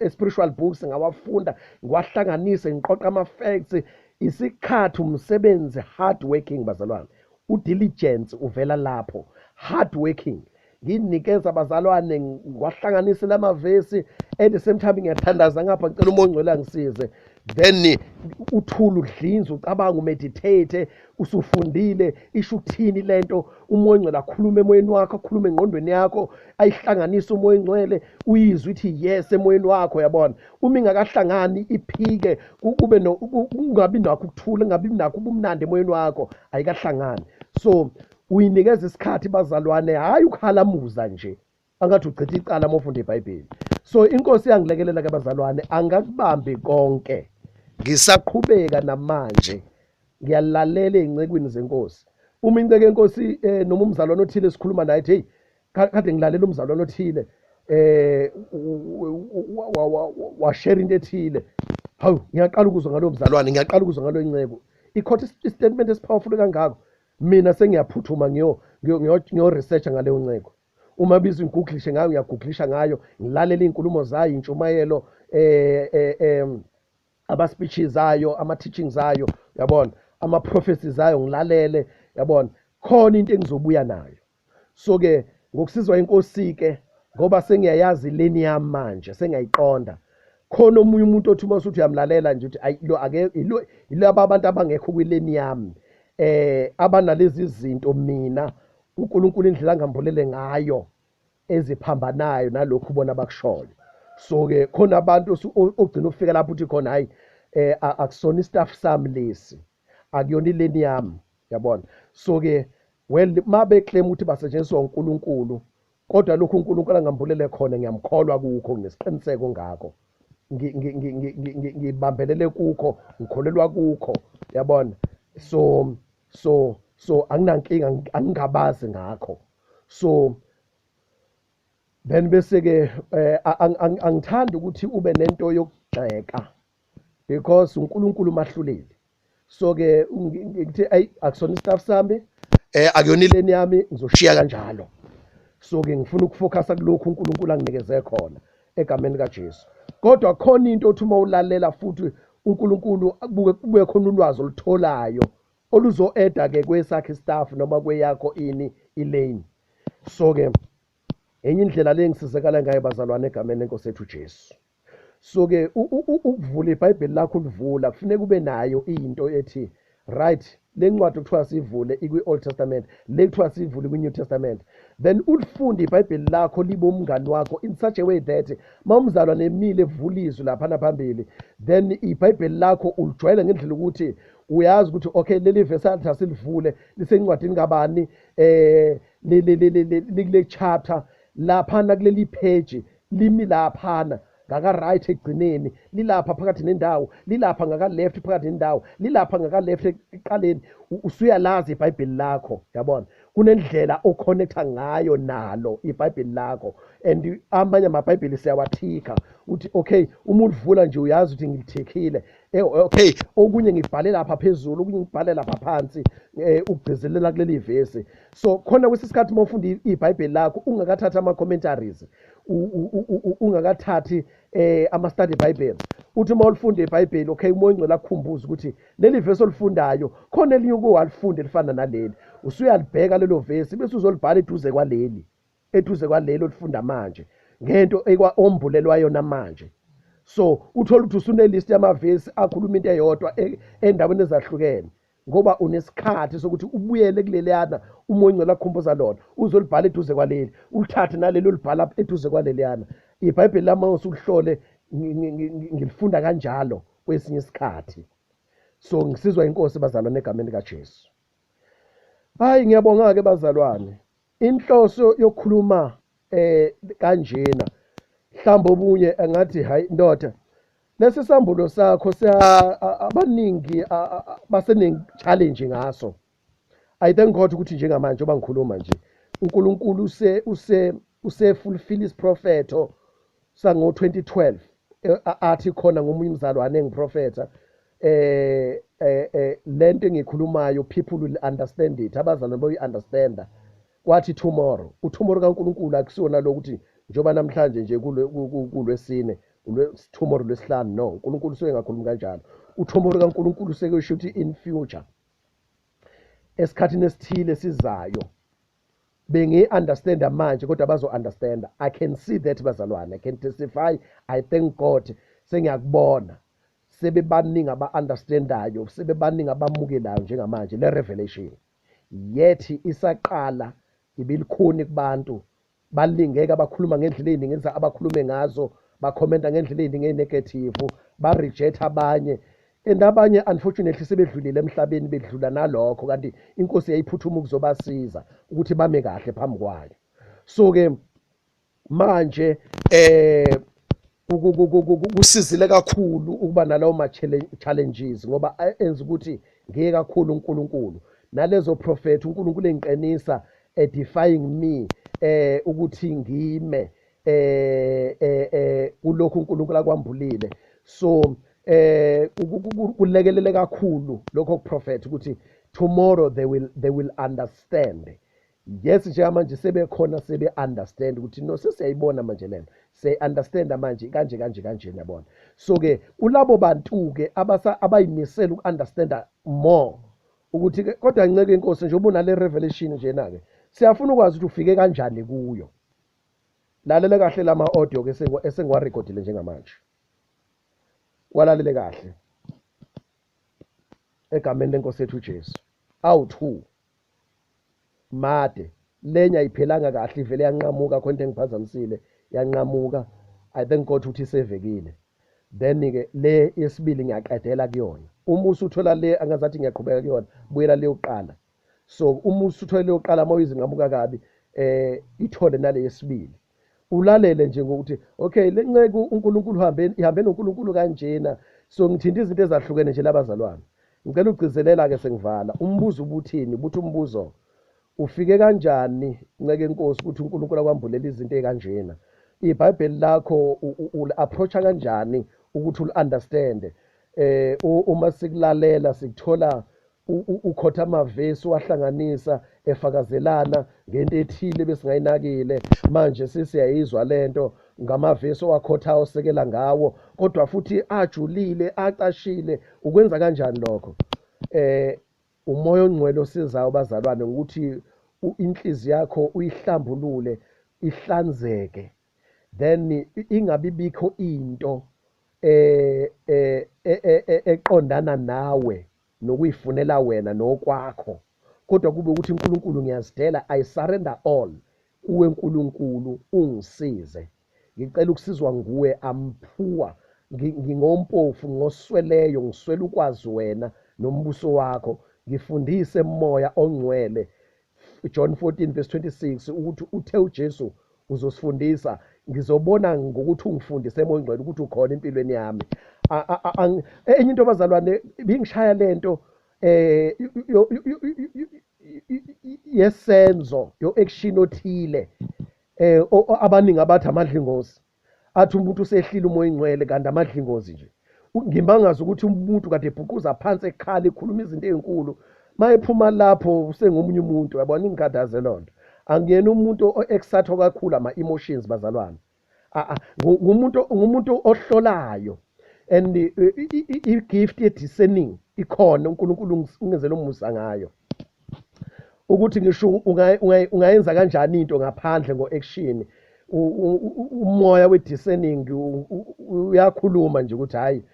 spiritual books, ngawafunda, ngiwahlanganise, ngiqoqa ama-facts. Isikhathi, umsebenzi, hard working bazalwane, udiligence uvela lapho, hard working. Nginikeza abazalwane, ngiwahlanganise lamavesi, at the same time ngiyathandaza ngapha, ngicela umoya ongcwele angisize. Then uthule, udlinze, ucabanga, umeditate, usufundile isho ukuthini lento. Umoya ongcwele akhulume emoyeni wakho, akhulume engqondweni yakho, ayihlanganise umoya ongcwele, uyizwe ithi yes emoyeni wakho, yabona? Uma ingakahlangani iphike, kube kungabi nakho ukuthula, kungabi nakho ubumnandi emoyeni wakho, ayikahlangani. So uyinikeza isikhathi bazalwane, hhayi ukuhalamuza nje angathi uchitha icala uma ufunda iBhayibheli. So inkosi iyangilekelela ke bazalwane, angakubambi konke, ngisaqhubeka namanje, ngiyalalela ey'ncekwini zenkosi. Uma inceke yenkosi noma umzalwane othile sikhuluma naye, hey, kade ngilalela umzalwane othile, washare into ethile, hawu, ngiyaqala ukuzwa ngalowo mzalwane, ngiyaqala ukuzwa ngaloyo nceko ikhotha istatement esipowerful kangako. Mina sengiyaphuthuma ngiyo-researcha ngaleyo nceko. Uma bizwa ngiguglishe ngayo, ngiyagooglisha ngayo, ngilalela iy'nkulumo zayo, intshumayelo, ama-speeches ayo, ama-teachings ayo. Yabona, ama prophecies ayo ngilalele, yabona, khona into engizobuya nayo. So ke ngokusizwa inkosi ke, ngoba sengiyayazi leni yami manje, sengiyayiqonda. Khona omunye umuntu othi uma usuthi uyamlalela nje uthi ayi lo ake yilaba abantu abangekho kwileni yami, abanalezi zinto mina uNkulunkulu indlela angambulele ngayo eziphambanayo nalokhu bona bakushoyo. So ke khona abantu ogcina ufika lapho uthi khona hayi, akusona istaff sami lesi, akuyona ileni yami, yabona. So ke well, mabe claim ukuthi basetshenziswa uNkulunkulu, kodwa lokhu uNkulunkulu angambulele khona ngiyamkholwa kukho, nginesiqiniseko ngakho, ngibambelele kukho, ngikholelwa kukho, yabona. So anginankinga, angingabazi ngakho. So then bese ke angithandi ukuthi ube nento yokugxeka, because uNkulunkulu mahluleli. So ke ngithi ayi akusona istaff sami, akuyona ileni yami, ngizoshiya kanjalo. So ke ngifuna ukufocusa kulokhu uNkulunkulu anginikeze khona egameni kaJesu. Kodwa khona into othi uma ulalela futhi uNkulunkulu kube khona ulwazi olutholayo oluzo-eda ke kwesakhe staff noma kweyakho ini ilane. So ke enye indlela le ngisizekala ngayo bazalwane egameni lenkosi yethu Jesu. So ke ukuvula iBhayibheli lakho, ulivula kufuneka ube nayo into ethi right, le ncwadi okuthiwa sivule ikwi-Old Testament, le kuthiwa sivule kwi-New Testament, then ulifunde iBhayibheli lakho libe umngani wakho in such a way that mawumzalwa nemile evula izwi laphana phambili, then iBhayibheli lakho ulijwayele ngendlela ukuthi uyazi ukuthi okay, leli verse athi asilivule lisencwadini kabani, likule chapter laphana, kuleli page limi laphana ngaka right egcineni, lilapha phakathi nendawo, lilapha ngaka left phakathi nendawo, lilapha ngaka left eqaleni. Usuyalazi iBhayibheli lakho, yabona, kunendlela oconnecta ngayo nalo iBhayibheli lakho. And amanye amaBhayibheli siyawathika, uthi okay, uma ulivula nje uyazi ukuthi ngilithikhile, okay, okunye ngibhale lapha phezulu, okunye ngibhale lapha phansi, ukugcizelela kuleli vesi. So khona kwesikhathi uma ufunda iBhayibheli lakho ungakathathi ama commentaries, ungakathathi ama study Bibles, uthi uma ulifunda iBhayibheli, okay, uMoya oNgcwele akukhumbuza ukuthi leli verse olifundayo khona elinye ukuwalifunda elifana naleli, usuyalibheka lelo verse bese uzolibhala eduze kwaleli, eduze kwaleli olifunda manje, ngento ombulelwa yona manje. So uthola ukuthi usune list yamavesi akhuluma into eyodwa endaweni ezahlukene, ngoba unesikhathi sokuthi ubuyele kuleliyana uMoya oNgcwele akukhumbuza lona, uzolibhala eduze kwaleli, ulithathe naleli olibhala eduze kwaleliyana. iBhayibheli lami usulihlole, ngilifunda kanjalo kwesinye isikhathi. So ngisizwa inkosi bazalwane egameni likaJesu. Hayi, ngiyabonga ke bazalwane. Inhloso yokukhuluma kanjena, mhlawumbe obunye engathi hayi ndoda, lesi sambulo sakho abaningi basene challenge ngaso. I thank God ukuthi njengamanje oba ngikhuluma nje uNkulunkulu use fulfill isiprofetho sango 2012, athi khona ngomunye umzalwane engiprofetha, lento engikhulumayo people will understand it, abazalwane boyi understanda. Kwathi tomorrow, utomorrow kaNkulunkulu akusiyona lokuthi njengoba namhlanje nje kulwesine, tomorrow lwesihlanu, no, uNkulunkulu usuke engakhulumi kanjalo. Utomorrow kaNkulunkulu sekusho ukuthi in future, esikhathini esithile sizayo. Bengi-understanda manje, kodwa bazo-understanda. I can see that bazalwane, I can testify, I thank God, sengiyakubona sebebaningi aba-understandayo, sebebaningi abamukelayo njengamanje le revelation. Yethi isaqala ibilikhuni kubantu, balingeka, bakhuluma ngendlela eziningi abakhulume ngazo, bakhomenta ngendlela eziningi ezinegative, ba-reject abanye, and abanye unfortunately sebedlulile emhlabeni, bedlula nalokho, kanti inkosi yayiphuthuma ukuzobasiza ukuthi bame kahle phambi kwayo. So ke manje kusizile kakhulu ukuba nalawo ma challenges, ngoba enza ukuthi ngiye kakhulu uNkulunkulu nalezo prophet uNkulunkulu engiqinisa, edifying me, ukuthi ngime kulokhu uNkulunkulu akwambulile. So kulekelele kakhulu lokho prophet ukuthi tomorrow they will understand. Yes, njengamanje sebekhona, sebe-understand ukuthi no, sesiyayibona manje lento, siyayi-understanda manje kanje kanje kanje, yabona. So-ke kulabo bantu-ke abayimisele uku-understanda more ukuthi-ke, kodwa nceke inkosi njengoba unale revelation njena-ke, siyafuna ukwazi ukuthi ufike kanjani kuyo. Lalela kahle lama audio ke esengiwarekhodile njengamanje, walalele kahle egameni lenkosi yethu uJesu. Awu-2 made lenya ayiphelanga kahle, ivele yanqamuka, khona into engiphazamisile, yanqamuka. I thank God ukuthi isevekile. Then-ke le yesibili ngiyaqedela kuyona. Uma usuthola le angazathi ngiyaqhubeka kuyona, buyela le yokuqala. So uma usuthola le yokuqala, uma uyizinqamuka kabi, ithole nale yesibili, ulalele nje ngokuthi okay, le nceku uNkulunkulu uhambe, ihambe noNkulunkulu kanjena. So ngithinta izinto ezahlukene nje labazalwane. Ngicela ugcizelela-ke sengivala umbuzo ubuthini, ubuthi umbuzo ufike kanjani nceke enkosi ukuthi uNkulunkulu akwambulela izinto ey'kanjena, iBhayibheli lakho uli-approach-a kanjani ukuthi uli-understand. Uma sikulalela sikuthola ukhotha amavesi wahlanganisa efakazelana ngento ethile besingayinakile, manje sesiyayizwa lento ngamavesi owakhothayo osekela ngawo, kodwa futhi ajulile acashile. Ukwenza kanjani lokho? Umoya ongcwele osizayo bazalwane ukuthi inhliziyo yakho uyihlambulule ihlanzeke, then ingabi bikho into eqondana nawe nokuyifunela wena nokwakho, kodwa kube ukuthi uNkulunkulu ngiyazidela, I surrender all kuwe uNkulunkulu, ungisize, ngicela ukusizwa nguwe, amphuwa ngingompofu, ngosweleyo, ngiswele ukwazi wena nombuso wakho, ngifundise moya ongcwele. John 14 verse 26 ukuthi uthe uJesu uzosifundisa, ngizobona ngokuthi ungifundise moya ongcwele ukuthi ukhona empilweni yami. Enye into bazalwane bingishaya lento yesenzo yo action othile, abaningi abathi amadlingozi, athi umuntu usehlile umoya ongcwele kanti amadlingozi nje. Ngimangaza ukuthi umuntu kade ebhuquza phansi ekhala ekhuluma izinto ezinkulu, mayephuma lapho usengomunye umuntu, yabona. Ingikhathaze lonto. Angiyena umuntu o-excite kakhulu ama-emotions bazalwane, ngumuntu ohlolayo, and i-gift ye-discerning ikhona, uNkulunkulu ungenzele umusa ngayo ukuthi ngisho ungayenza kanjani into ngaphandle ngo-action. Umoya we-discerning uyakhuluma nje ukuthi hhayi,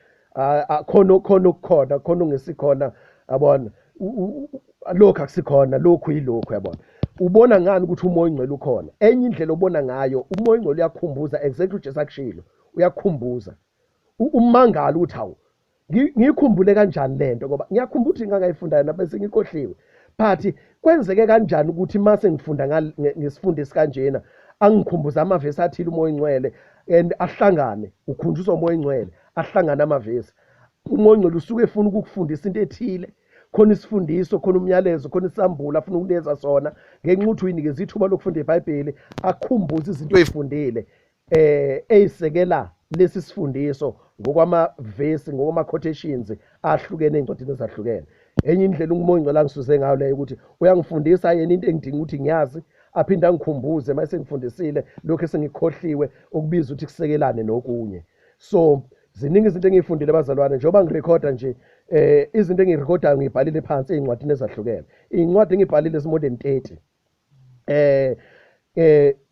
khona khona okukhona, khona ongesikhona, yabona, lokhu akusikhona, lokhu yilokhu, yabona. Ubona ngani ukuthi umoya ongcwele ukhona? Enye indlela obona ngayo, umoya ongcwele uyakhumbuza exactly uJesu akushilo, uyakhumbuza umangala ukuthi hawu, ngiyikhumbule kanjani lento, ngoba ngiyakhumbula ukuthi ngangayifundayo nabese ngikhohliwe, but kwenzeke kanjani ukuthi mase ngifunda ngesifundo esikanjena angikhumbuza amavesi athile umoya ongcwele, and ahlangane, ukhunjuzwa umoya ongcwele, ahlangane amavesi. Umoya ongcwele usuke efuna ukukufundisa into ethile, khona isifundiso, khona umyalezo, khona isambulo afuna ukunikeza sona, ngenxa ukuthi uyinikeza ithuba lokufunda iBhayibheli, akhumbuze izinto oyifundile eyisekela lesi sifundiso ngokwamavesi, ngokwama quotations ahlukene ezincwadini ezahlukene. Enye indlela umoya ongcwele angisuze ngayo leyo ukuthi uyangifundisa yena into engidinga ukuthi ngiyazi, aphinde angikhumbuze mase ngifundisile lokho esengikhohliwe, okubiza ukuthi kusekelane nokunye. So ziningi izinto engiyifundile bazalwane, njengoba ngirekhoda nje, izinto engiyirekhodayo ngiyibhalile phansi ey'ncwadini ezahlukene. Iy'ncwadi engiyibhalile zi more than 30,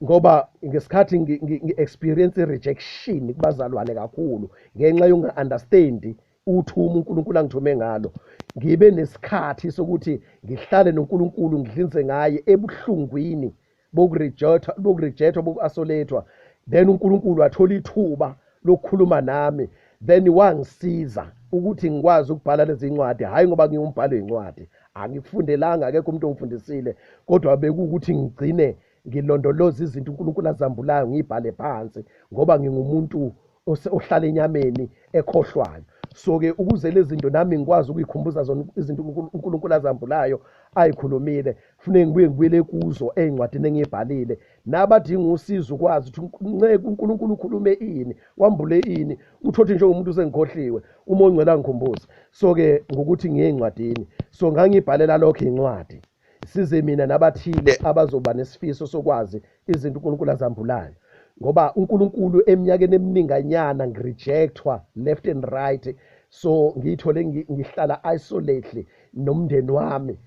ngoba ngesikhathi ngi-experience rejection kubazalwane kakhulu ngenxa yokunga-understandi uthumo uNkulunkulu angithume ngalo, ngibe nesikhathi sokuthi ngihlale noNkulunkulu, ngidlinze ngaye ebuhlungwini bokurejectwa, boku-isolatwa. Then uNkulunkulu wathola ithuba lokukhuluma nami, then wangisiza ukuthi ngikwazi ukubhala lezi ncwadi. Hhayi ngoba ngiwumbhalo wencwadi, angikufundelanga, akekho umuntu ongifundisile, kodwa bekuwukuthi ngigcine ngilondoloza izinto uNkulunkulu azambulayo, ngiyibhale phansi, ngoba ngingumuntu ohlala enyameni ekhohlwayo. So-ke ukuze lezi zinto nami ngikwazi ukuyikhumbuza zona izinto uNkulunkulu azambulayo ayikhulumile, kufuneke ngibuye ngibuyele kuzo ey'ncwadini engiyibhalile. Nabadinga usizo ukwazi ukuthi nceke uNkulunkulu ukhulume ini, wambule ini, uthothe njengomuntu usengikhohliwe, uma ongcwele angikhumbuze. So-ke ngokuthi ngiye ey'ncwadini, so ngangibhalela lokho iy'ncwadi. Size mina nabathile abazoba nesifiso sokwazi izinto uNkulunkulu azambulayo. Ngoba uNkulunkulu eminyakeni emininganyana ngirejectwa left and right, so ngiyithole ngihlala isolately nomndeni wami,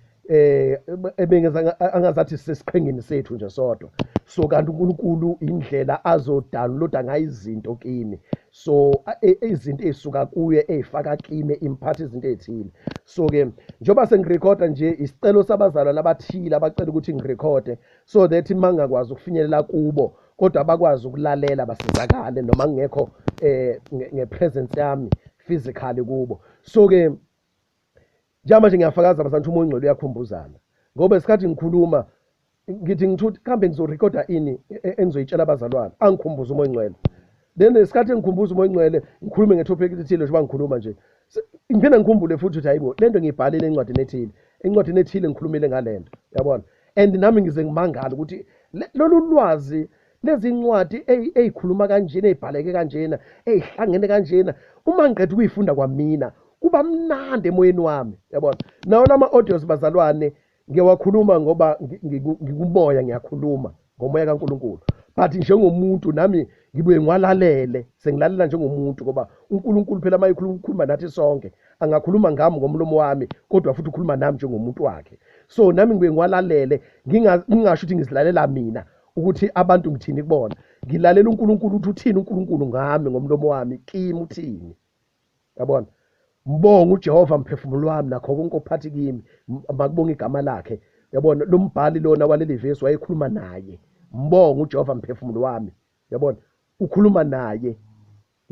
ebengeza angazathi sesiqhengeni sethu nje sodwa. So kanti uNkulunkulu indlela azodownloada ngayo izinto kimi, so izinto ezisuka kuye ezifaka kimi imphatha izinto ezithile. So ke njengoba sengirekhoda nje isicelo sabazalwane abathile abacela ukuthi ngirekhode so that mangakwazi ukufinyelela kubo kodwa abakwazi ukulalela basizakale noma ngekho ngepresence yami physically kubo. So ke njengamanje ngiyafakaza bazantu uMoya oNgcwele uyakhumbuzana, ngoba isikhathi ngikhuluma ngithi ngithuthi kambe ngizorekhoda ini engizoyitshela abazalwane, angikhumbuze uMoya oNgcwele. Then isikhathi engikhumbuza uMoya oNgcwele ngikhulume ngetopic ethile njengoba ngikhuluma nje, ngiphinde ngikhumbule futhi ukuthi hayibo lento ngiyibhalile encwadini ethile, encwadini ethile ngikhulumile ngalento, uyabona. And nami ngize ngimangale ukuthi lolu lwazi lezi ncwadi ezikhuluma kanjena, ezibhaleke kanjena, ezihlangene kanjena, uma ngiqeda ukuyifunda kwamina kuba mnandi emoyeni wami, uyabona. Nawo lama audios bazalwane ngiyawakhuluma ngoba ngikumoya, ngiyakhuluma ngomoya kaNkulunkulu, but njengomuntu nami ngibuye ngiwalalele, sengilalela njengomuntu, ngoba uNkulunkulu phela mayekhuluma ukhuluma nathi sonke, angakhuluma ngami ngomlomo wami kodwa futhi ukhuluma nami njengomuntu wakhe. So nami ngibuye ngiwalalele, ngingasho ukuthi ngizilalela mina ukuthi abantu ngithini kubona, ngilalela uNkulunkulu ukuthi uthini uNkulunkulu ngami ngomlomo wami, kimi uthini, yabona. Mbonga uJehova mphefumulo wami nakho konke ophathi kimi, makubonga igama lakhe, yabona. Lo mbhali lona waleli vesi wayekhuluma naye, mbonga uJehova mphefumulo wami, yabona, ukhuluma naye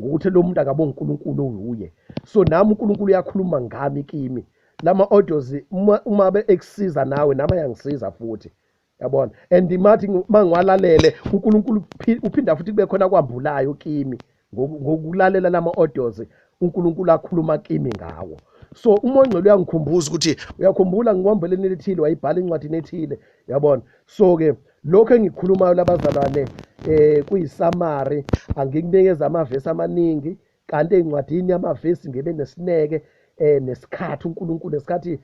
ngokuthi lo muntu akabonga uNkulunkulu uye. So nami uNkulunkulu uyakhuluma ngami kimi. Lama audios uma be ekusiza nawe nami ayangisiza futhi, yabona. And mathi mangiwalalele uNkulunkulu uphinda futhi kube khona kwambulayo kimi ngokulalela lama audios uNkulunkulu akhuluma kimi ngawo. So uMoya oNgcwele uyangikhumbuza ukuthi uyakhumbula ngikwambeleni elithile wayibhala incwadi ethile, yabona. So ke lokho engikhulumayo labazalwane kuyisamari, angikunikeza amavesi amaningi, kanti encwadini yamavesi ngibe nesineke nesikhathi uNkulunkulu esikhathi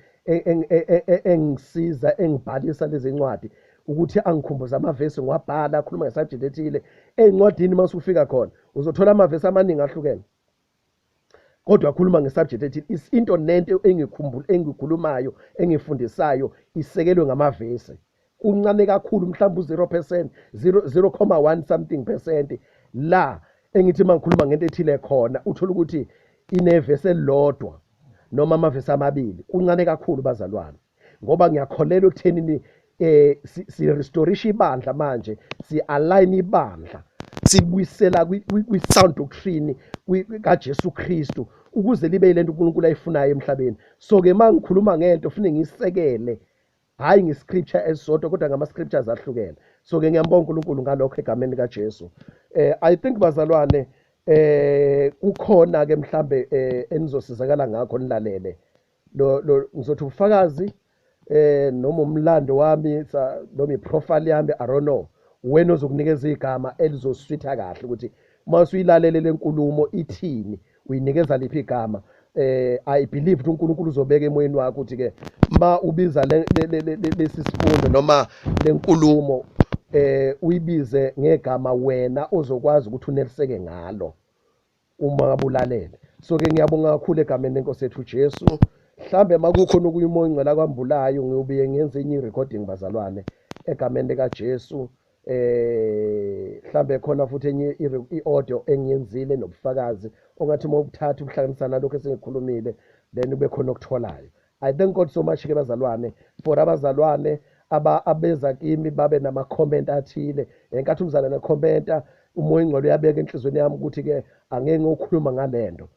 engisiza engibhalisa lezi ncwadi ukuthi angikhumbuze amavesi ngiwabhala akhuluma ngesubject ethile. Encwadini masufika khona uzothola amavesi amaningi ahlukene, kodwa akhuluma ngesubject ethile. Into nento engikhulumayo engifundisayo isekelwe ngamavesi. Kuncane kakhulu, mhlawumbe u-0%, 0.1 something percent la engithi mangikhuluma ngento ethile khona uthola ukuthi inevesi elilodwa noma amavesi amabili. Kuncane kakhulu bazalwane, ngoba ngiyakholelwa ekuthenini si restoration ibandla manje, si align ibandla, sibuyisela kwi sound doctrine kaJesu Kristu ukuze libe lento uNkulunkulu ayifunayo emhlabeni. So ke mangikhuluma ngento kufanele ngiyisekele, hayi ngescripture esisodwa kodwa ngama scriptures ahlukene. So ke ngiyambonga uNkulunkulu ngalokho egameni likaJesu. I think bazalwane kukhona ke mhlambe enizosizakala ngakho nilalele lo ngizothi ubufakazi noma umlando wami noma iprofile yami, I don't know, wena ozokunikeza igama elizoswitha kahle ukuthi masuyilalele lenkulumo ithini, uyinikeza liphi igama. I believe ukuthi uNkulunkulu uzobeka emoyeni wakho ukuthi ke ma ubiza lesi sifundo noma lenkulumo uyibize ngegama wena ozokwazi ukuthi uneliseke ngalo uma ubulalele. So ke ngiyabonga kakhulu egameni lenkosi yethu Jesu. Mhlambe makukhona okuyi uMoya oNgcwele akwambulayo ngiyobuye ngenze enye recording bazalwane egameni lika Jesu. Mhlambe khona futhi enye i-audio engiyenzile nobufakazi ongathi uma ubuthatha ubuhlanganisa nalokho esengikhulumile, then kube khona okutholayo. I thank God so much ke bazalwane for abazalwane abeza kimi babe nama comment athile. Ngenkathi umzalwane commenta uMoya oNgcwele uyabeka enhlizweni yami ukuthi ke angeke ngiyokhuluma ngalento.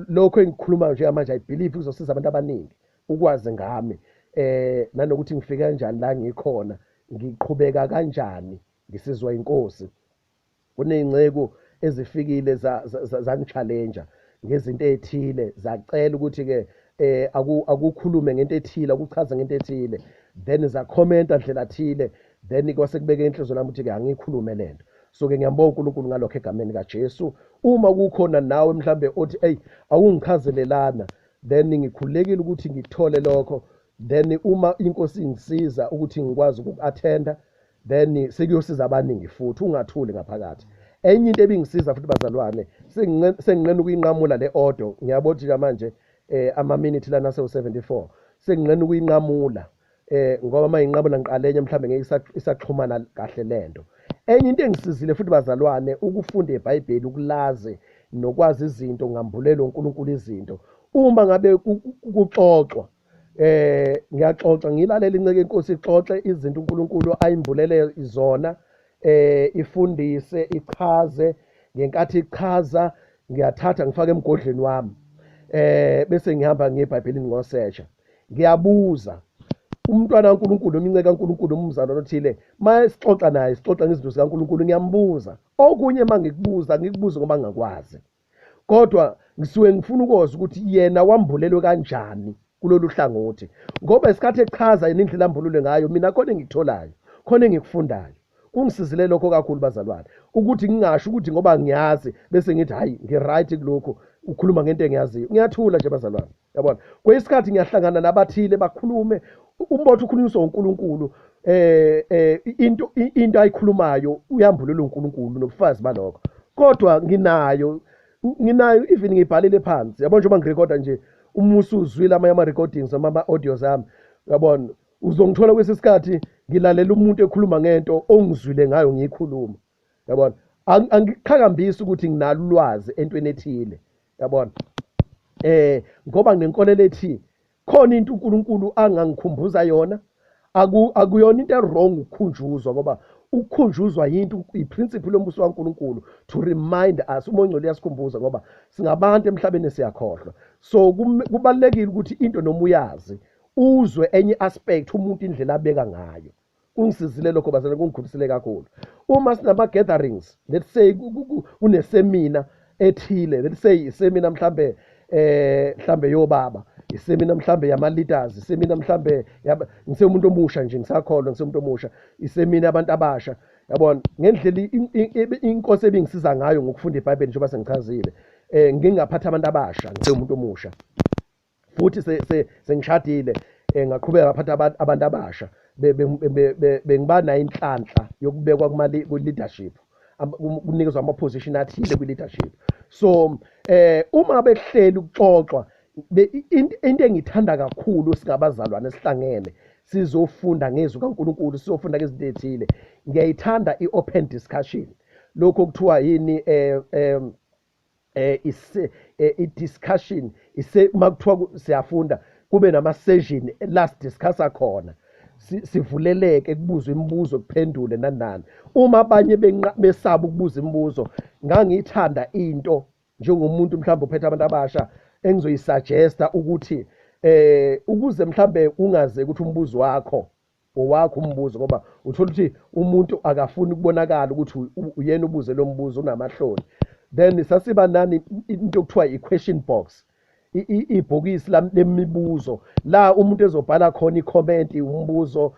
Lokho engikhulumayo njengamanje I believe kuzosiza abantu abaningi ukwazi ngami, nanokuthi ngifike kanjani la ngikhona, ngiqhubeka kanjani ngisizwa inkosi. Kuney'nceku ezifikile zangi-challenge ngezinto ezithile, zacela ukuthi ke akukhulume ngento ethile, akuchaze ngento ethile, then zakhomenta ndlela thile, then kwase kubeka inhliziyo lami ukuthi ke angikhulume lento. So ke ngiyambonga uNkulunkulu ngalokho egameni kaJesu. Uma kukhona nawe mhlambe othi hey awungichazelelana, then ngikhululekile ukuthi ngikuthole lokho. Then uma inkosi ingisiza ukuthi ngikwazi ukuku-attenda, then sekuyosiza abaningi futhi ungathuli ngaphakathi. Enye into ebingisiza futhi bazalwane, senginqena ukuyinqamula le audio, ngiyabona ukuthi manje ama-minute lana sewu-74, senginqena ukuyinqamula ngoba uma nginqamula ngiqale enye mhlambe ngeke isaxhumana kahle lento. Enye into engisizile futhi bazalwane, ukufunda iBhayibheli, ukulazi nokwazi izinto, ngambulelo uNkulunkulu izinto. Uma ngabe kuxoxwa, ngiyaxoxa, ngilalela inceke inkosi ixoxe izinto uNkulunkulu ayimbulele zona, ifundise, ichaze. Ngenkathi ichaza ngiyathatha ngifake emgodleni wami, bese ngihamba ngiye eBhayibhelini ngosesha. Ngiyabuza umntwana kaNkulunkulu noma inceke kaNkulunkulu noma umzalwane othile, uma sixoxa naye, sixoxa ngezinto zikaNkulunkulu, ngiyambuza. Okunye uma ngikubuza, ngikubuze ngoba ngingakwazi, kodwa ngisuke ngifuna ukwazi ukuthi yena wambulelwe kanjani kulolu hlangothi, ngoba isikhathi echaza yena indlela ambulelwe ngayo, mina khona engikutholayo, khona engikufundayo. Kungisizile lokho kakhulu bazalwane, ukuthi ngingasho ukuthi ngoba ngiyazi bese ngithi hayi ngi-right kulokhu, ukhuluma ngento engiyaziyo. Ngiyathula nje bazalwane, yabona. Kwesikhathi ngiyahlangana nabathile bakhulume, umbotho ukhulunyiswa uNkulunkulu, into ayikhulumayo uyambulela uNkulunkulu nobufazi balokho, kodwa nginayo even ngibhalile phansi, yabona. Njengoba ngirekhoda nje, uma usuzwile amanye ama-recordings noma ama-audios ami, uyabona, uzongithola kwesikhathi ngilalela umuntu ekhuluma ngento ongizwile ngayo ngiyikhuluma, yabona. Angiqhakambisi ukuthi nginalo ulwazi entweni ethile, yabona, ngoba nginenkolelo ethi khona into uNkulunkulu angangikhumbuza yona. Akuyona into e-wrong ukukhunjuzwa, ngoba ukukhunjuzwa yinto, i-principle yombuso kaNkulunkulu, to remind us. Umoya ongcwele uyasikhumbuza ngoba singabantu emhlabeni, siyakhohlwa. So kubalulekile ukuthi into noma uyazi, uzwe enye aspect umuntu indlela abeka ngayo. Kungisizile lokho bazalwane, kungikhulisile kakhulu. Uma sinama-gatherings, let's say kunesemina ethile, let's say isemina mhlambe yobaba, isemina mhlambe yama-leaders, isemina mhlambe ngisewumuntu omusha nje, ngisakholwa, ngisewumuntu omusha, isemina yabantu abasha, yabona. Ngendlela inkosi ebingisiza ngayo ngokufunda iBhayibheli, njengoba sengichazile, ngingaphatha abantu abasha ngisewumuntu omusha, futhi sengishadile, ngaqhubeka ngaphatha abantu abasha, bengiba nayo inhlanhla yokubekwa ku-leadership, kunikezwa ama-position athile kwi-leadership. So uma bekuhleli ukuxoxwa, into engithanda kakhulu, singabazalwane sihlangene sizofunda ngezwi kaNkulunkulu, sizofunda ngezinto ezithile, ngiyayithanda i-open discussion. Lokho kuthiwa yini, ise i-discussion ise makuthiwa siyafunda, kube nama session la sidiscussa khona, sivuleleke, kubuzwe imibuzo, kuphendule nani nani. Uma abanye besaba ukubuza imibuzo, ngangiyithanda into njengomuntu mhlawumbe uphethe abantu abasha engizoyisuggesta ukuthi ukuze mhlambe ungaze ukuthi umbuzo wakho owakho umbuzo, ngoba uthola ukuthi umuntu akafuni ukubonakala ukuthi uyena ubuze lo mbuzo, unamahloni, then sasiba nani into okuthiwa i-question box, ibhokisi lemibuzo la umuntu ezobhala khona i-comment, umbuzo,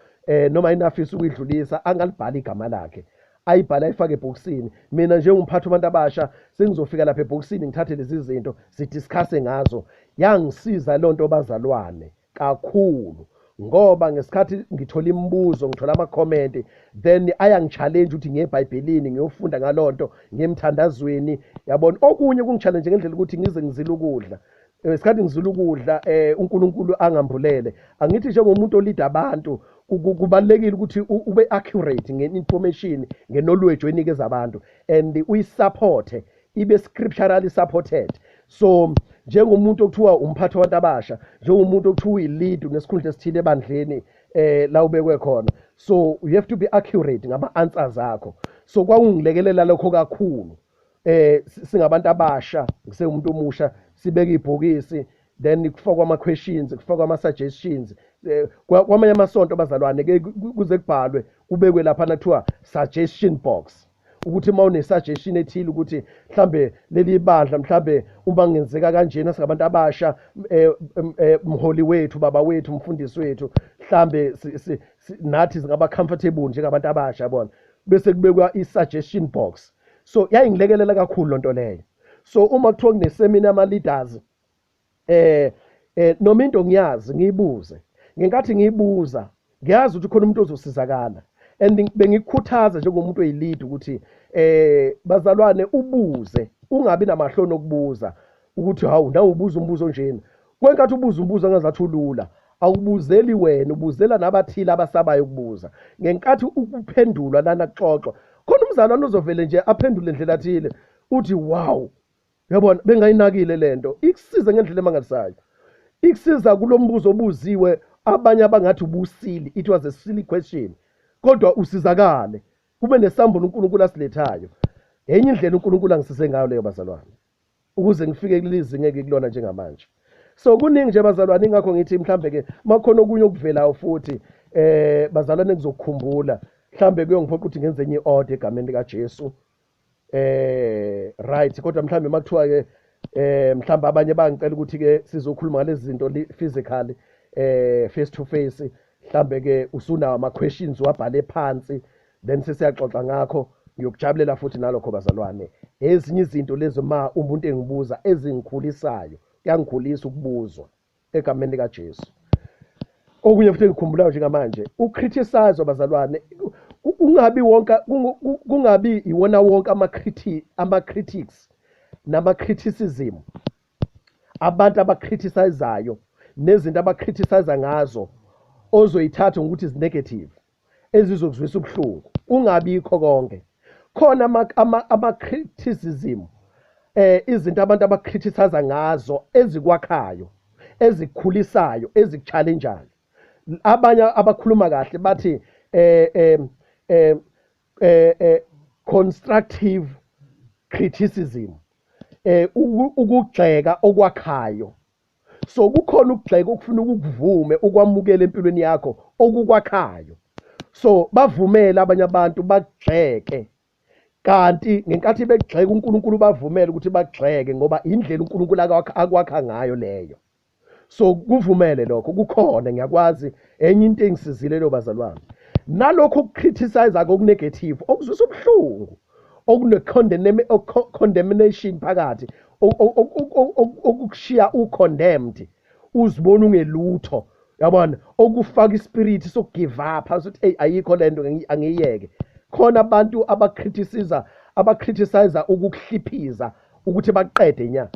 noma inafisa ukuyidlulisa, angalibhala igama lakhe, ayibhale, ayifake ebhokisini. Mina njengomphathi wabantu abasha sengizofika lapha ebhokisini, ngithathe lezi zinto, sidiscusse ngazo. Yangisiza lonto bazalwane kakhulu, ngoba ngesikhathi ngithola imibuzo, ngithola ama-comment, then ayangi-challenge ukuthi ngiye eBhayibhelini ngiyofunda ngalonto, ngiye emthandazweni, yabona. Okunye kungi-challenge ngendlela ukuthi ngize ngizile ukudla. Ngesikhathi ngizile ukudla, uNkulunkulu angambulele, angithi njengomuntu olida abantu kubalulekile ukuthi ube accurate nge-information, nge-knowledge oyinikeza abantu, and uyisupporte, ibe scripturally supported. So njengomuntu okuthiwa umphathi wabantu abasha, njengomuntu okuthiwa uyi-lead, unesikhundla esithile ebandleni la ubekwe khona, so you have to be accurate ngama answers akho. So kwakungilekelela lokho kakhulu. Singabantu abasha, ngisewumuntu omusha, sibeke ibhokisi, then kufakwa ama questions, kufakwa ama suggestions. Kwamanye amasonto abazalwane ke kuze kubhalwe, kubekwe lapha kuthiwa suggestion box, ukuthi uma une suggestion ethile ukuthi mhlambe leli bandla, mhlambe uma kungenzeka kanjena singabantu abasha, mholi wethu, baba wethu, umfundisi wethu, mhlambe nathi singaba comfortable njengabantu abasha, yabona, bese kubekwa i-suggestion box. So yayingilekelela kakhulu lonto leyo. So uma kuthiwa kuneseminar ama leaders, noma into ngiyazi, ngiyibuze. Ngenkathi ngiyibuza, ngiyazi ukuthi khona umuntu ozosizakala, and bengikukhuthaza njengomuntu oyi-lead ukuthi bazalwane ubuze, ungabi namahloni okubuza ukuthi hawu nawe ubuza umbuzo onjena. Kwenkathi ubuza umbuzo angazathi ulula, awubuzeli wena, ubuzela nabathile abasabayo ukubuza. Ngenkathi ukuphendulwa lana kuxoxwa, khona umzalwane uzovele nje aphendule ndlela thile, uthi wow, yabona bengayinakile lento. Ikusiza ngendlela emangalisayo, ikusiza kulombuzo obuziwe abanye abangathi ubusili, it was a silly question, kodwa usizakale kube nesambulo uNkulunkulu asilethayo. Enye indlela uNkulunkulu angisize ngayo leyo bazalwane, ukuze ngifike kuleli zinga engikulona njengamanje. So kuningi nje bazalwane, ingakho ngithi mhlambe ke makhona okunye okuvelayo futhi bazalwane ngizokukhumbula, mhlambe kuyongiphoqa ukuthi ngenze enye i-order egameni likaJesu. Right, kodwa mhlambe makuthiwa ke mhlambe abanye bangicela ukuthi ke sizokhuluma ngalezi zinto physically, face to face, mhlambe ke usunawo ama questions wabhale phansi, then sesiyaxoxa ngakho. Ngiyokujabulela futhi nalokho bazalwane. Ezinye izinto lezo ma umuntu engibuza ezingikhulisayo, kuyangikhulisa ukubuzwa egameni likaJesu. Okunye futhi engikhumbulayo njengamanje, ucriticize bazalwane, ungabi wonke, kungabi iwona wonke ama-critics nama-criticism, abantu abacriticizayo nezinto abacriticize ngazo ozoyithatha ngokuthi is negative, ezizokuzwisa ubuhlungu. Ungabikho konke. Khona ama-criticism, izinto abantu abacriticize ngazo ezikwakhayo, ezikukhulisayo, ezikuchallengeayo. Abanye abakhuluma kahle bathi constructive criticism, ukugxeka okwakhayo. So kukhona ukugxeka okufuna ukukuvume, ukwamukela empilweni yakho okukwakhayo. So bavumela abanye abantu bagxeke, kanti ngenkathi begxeka uNkulunkulu bavumela ukuthi bagxeke, ngoba indlela uNkulunkulu akwakha ngayo leyo. So kuvumele lokho, kukhona, ngiyakwazi. Enye into engisizile leyo bazalwane, nalokho ukucriticize okunegative, okuzwisa ubuhlungu, okune condemnation phakathi, okukushiya ucondemned, uzibona ungelutho, yabona, okufaka ispirit sokugive up, uthi hey ayikho lento, angiyeke. Khona abantu abacriticize ukukuhliphiza ukuthi baqede nya.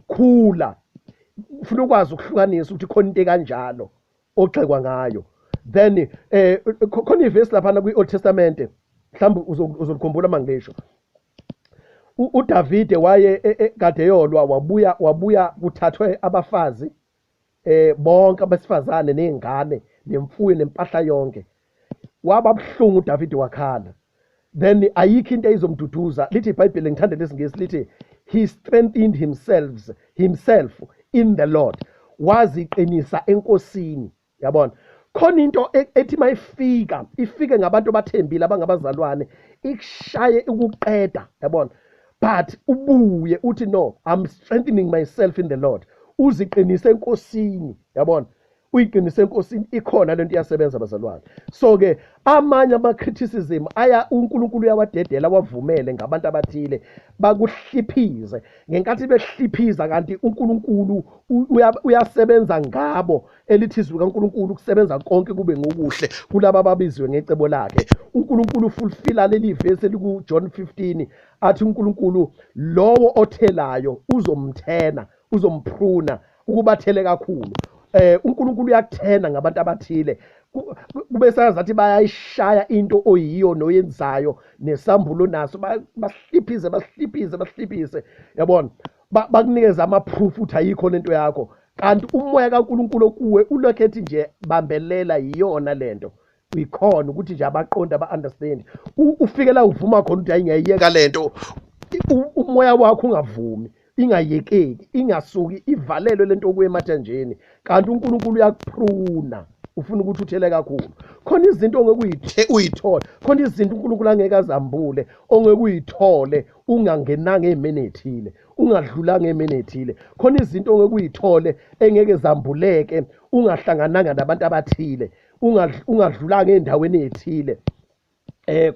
Khula, ufuna ukwazi ukuhlukanisa ukuthi khona into kanjalo ogxekwa ngayo. Then khona ivesi lapha kwi-Old Testament, mhlawumbe uzolikhumbula mangisho. uDavide waye kade yolwa, wabuya kuthathwe abafazi, bonke abesifazane nezingane nemfuyo nempahla yonke. Waba buhlungu uDavide, wakhala. Then ayikho into eyizomduduza. Lithi iBhayibheli, ngithanda lesingisi, lithi he strengthened himself in the Lord, waziqinisa eNkosini. Yabona, khona into ethi mayifika, ifike ngabantu abathembile abangabazalwane, ikushaye ukuqeda, yabona, but ubuye uthi no, I'm strengthening myself in the Lord, uziqinise eNkosini, yabona, uyiqinise eNkosini. Ikhona lento, iyasebenza bazalwane. So ke amanye ama criticism aya uNkulunkulu uyawadedela, wavumele ngabantu abathile bakuhliphize. Ngenkathi behliphiza, kanti uNkulunkulu uyasebenza ngabo. Elithi izwi kaNkulunkulu kusebenza konke kube ngokuhle kulaba ababiziwe ngecebo lakhe. uNkulunkulu ufulfilla leli verse eliku John 15, athi uNkulunkulu lowo othelayo uzomthena, uzompruna ukubathele kakhulu. uNkulunkulu uyakuthena ngabantu abathile, kube sengathi bayayishaya into oyiyo noyenzayo nesambulo naso, bahliphize, bahliphize, bahliphize, yabona, bakunikeza ama-proof ukuthi ayikho lento yakho, kanti umoya kaNkulunkulu okuwe ulokhu ethi nje bambelela, yiyona lento uyikhona, ukuthi nje abaqonde, aba-understand. Ufike la uvuma khona ukuthi ayingayiyeka lento, umoya wakho ungavumi, ingayekeki, ingasuki, ivalelwe lento okuye emathanjeni, kanti uNkulunkulu uyakupruna, ufuna ukuthi uthele kakhulu. Khona izinto ongeke uyithole, khona izinto uNkulunkulu angeke azambule ongeke uyithole ungangenanga ey'meni ey'thile, ungadlulanga ey'meni ey'thile. Khona izinto ongeke uyithole, engeke zambuleke ungahlangananga nabantu abathile, ungadlulanga ey'ndaweni ey'thile.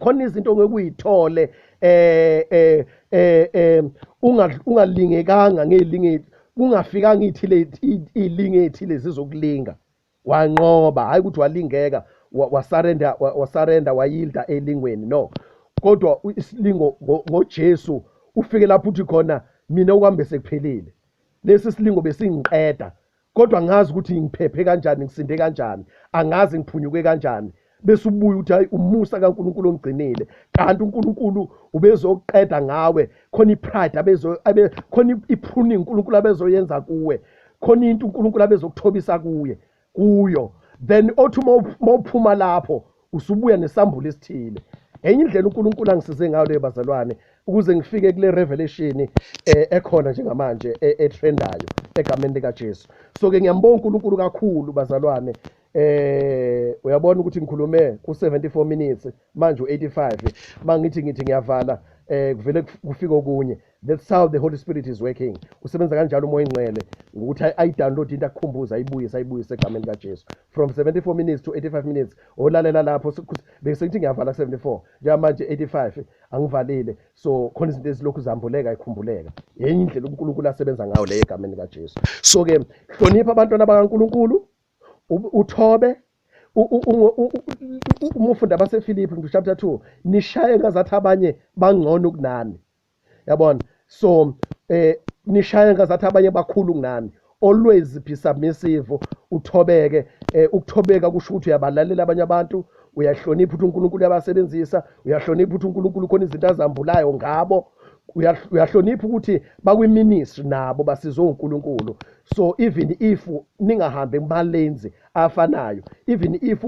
Khona izinto ongeke uyithole ungalingekanga ngelinge, kungafikanga ithile ilinge ethile zizokulinga. Wanqoba, hayi ukuthi walingeka, wasarenda, wasarenda, wayilda elingweni, no. Kodwa isilingo ngoJesu ufike lapho uthi khona mina okuhambe sekuphelile. Lesi silingo besingiqeda, kodwa ngazi ukuthi ngiphephe kanjani, ngisinde kanjani, angazi ngiphunyuke kanjani. Bese ubuya uthi hayi, umusa kaNkulunkulu ongigcinile, kanti uNkulunkulu ubezoqeda ngawe. Khona ipride abezo abe khona ipruning uNkulunkulu abezoyenza kuwe, khona into uNkulunkulu abezokuthobisa kuye kuyo. Then othi mawuphuma lapho usubuya nesambulo esithile. Enye indlela uNkulunkulu angisize ngayo leyo bazalwane ukuze ngifike kule revelation ekhona njengamanje etrendayo egameni likaJesu. So ke ngiyambonga uNkulunkulu kakhulu bazalwane. Uyabona ukuthi ngikhulume ku 74 minutes, manje u85, mangithi ngithi ngiyavala kuvele kufike okunye. That's how the Holy Spirit is working. Usebenza kanjalo uMoya oNgcwele ngokuthi ayi-download into, akukhumbuze, ayibuyise, ayibuyise egameni likaJesu. From 74 minutes to 85 minutes, olalela lapho bese ngithi ngiyavala 74, njengamanje 85 angivalile. So khona izinto ezilokhu zambuleka, ikhumbuleka. Yenye indlela uNkulunkulu asebenza ngayo leyo egameni likaJesu. So ke hlonipha abantwana bakaNkulunkulu, uthobe. Uma ufunda abaseFilipi chapter 2, nishaye ngazathi abanye bangcono kunani, yabona. So nishaye ngazathi abanye bakhulu kunani. Always be submissive, uthobeke. Ukuthobeka kusho ukuthi uyabalalela abanye abantu, uyahlonipha ukuthi uNkulunkulu uyabasebenzisa, uyahlonipha ukuthi uNkulunkulu khona izinto azambulayo ngabo, uyahlonipha ukuthi bakwi-ministry nabo basizwe uNkulunkulu. So even if ningahambi kumalenzi afanayo, even if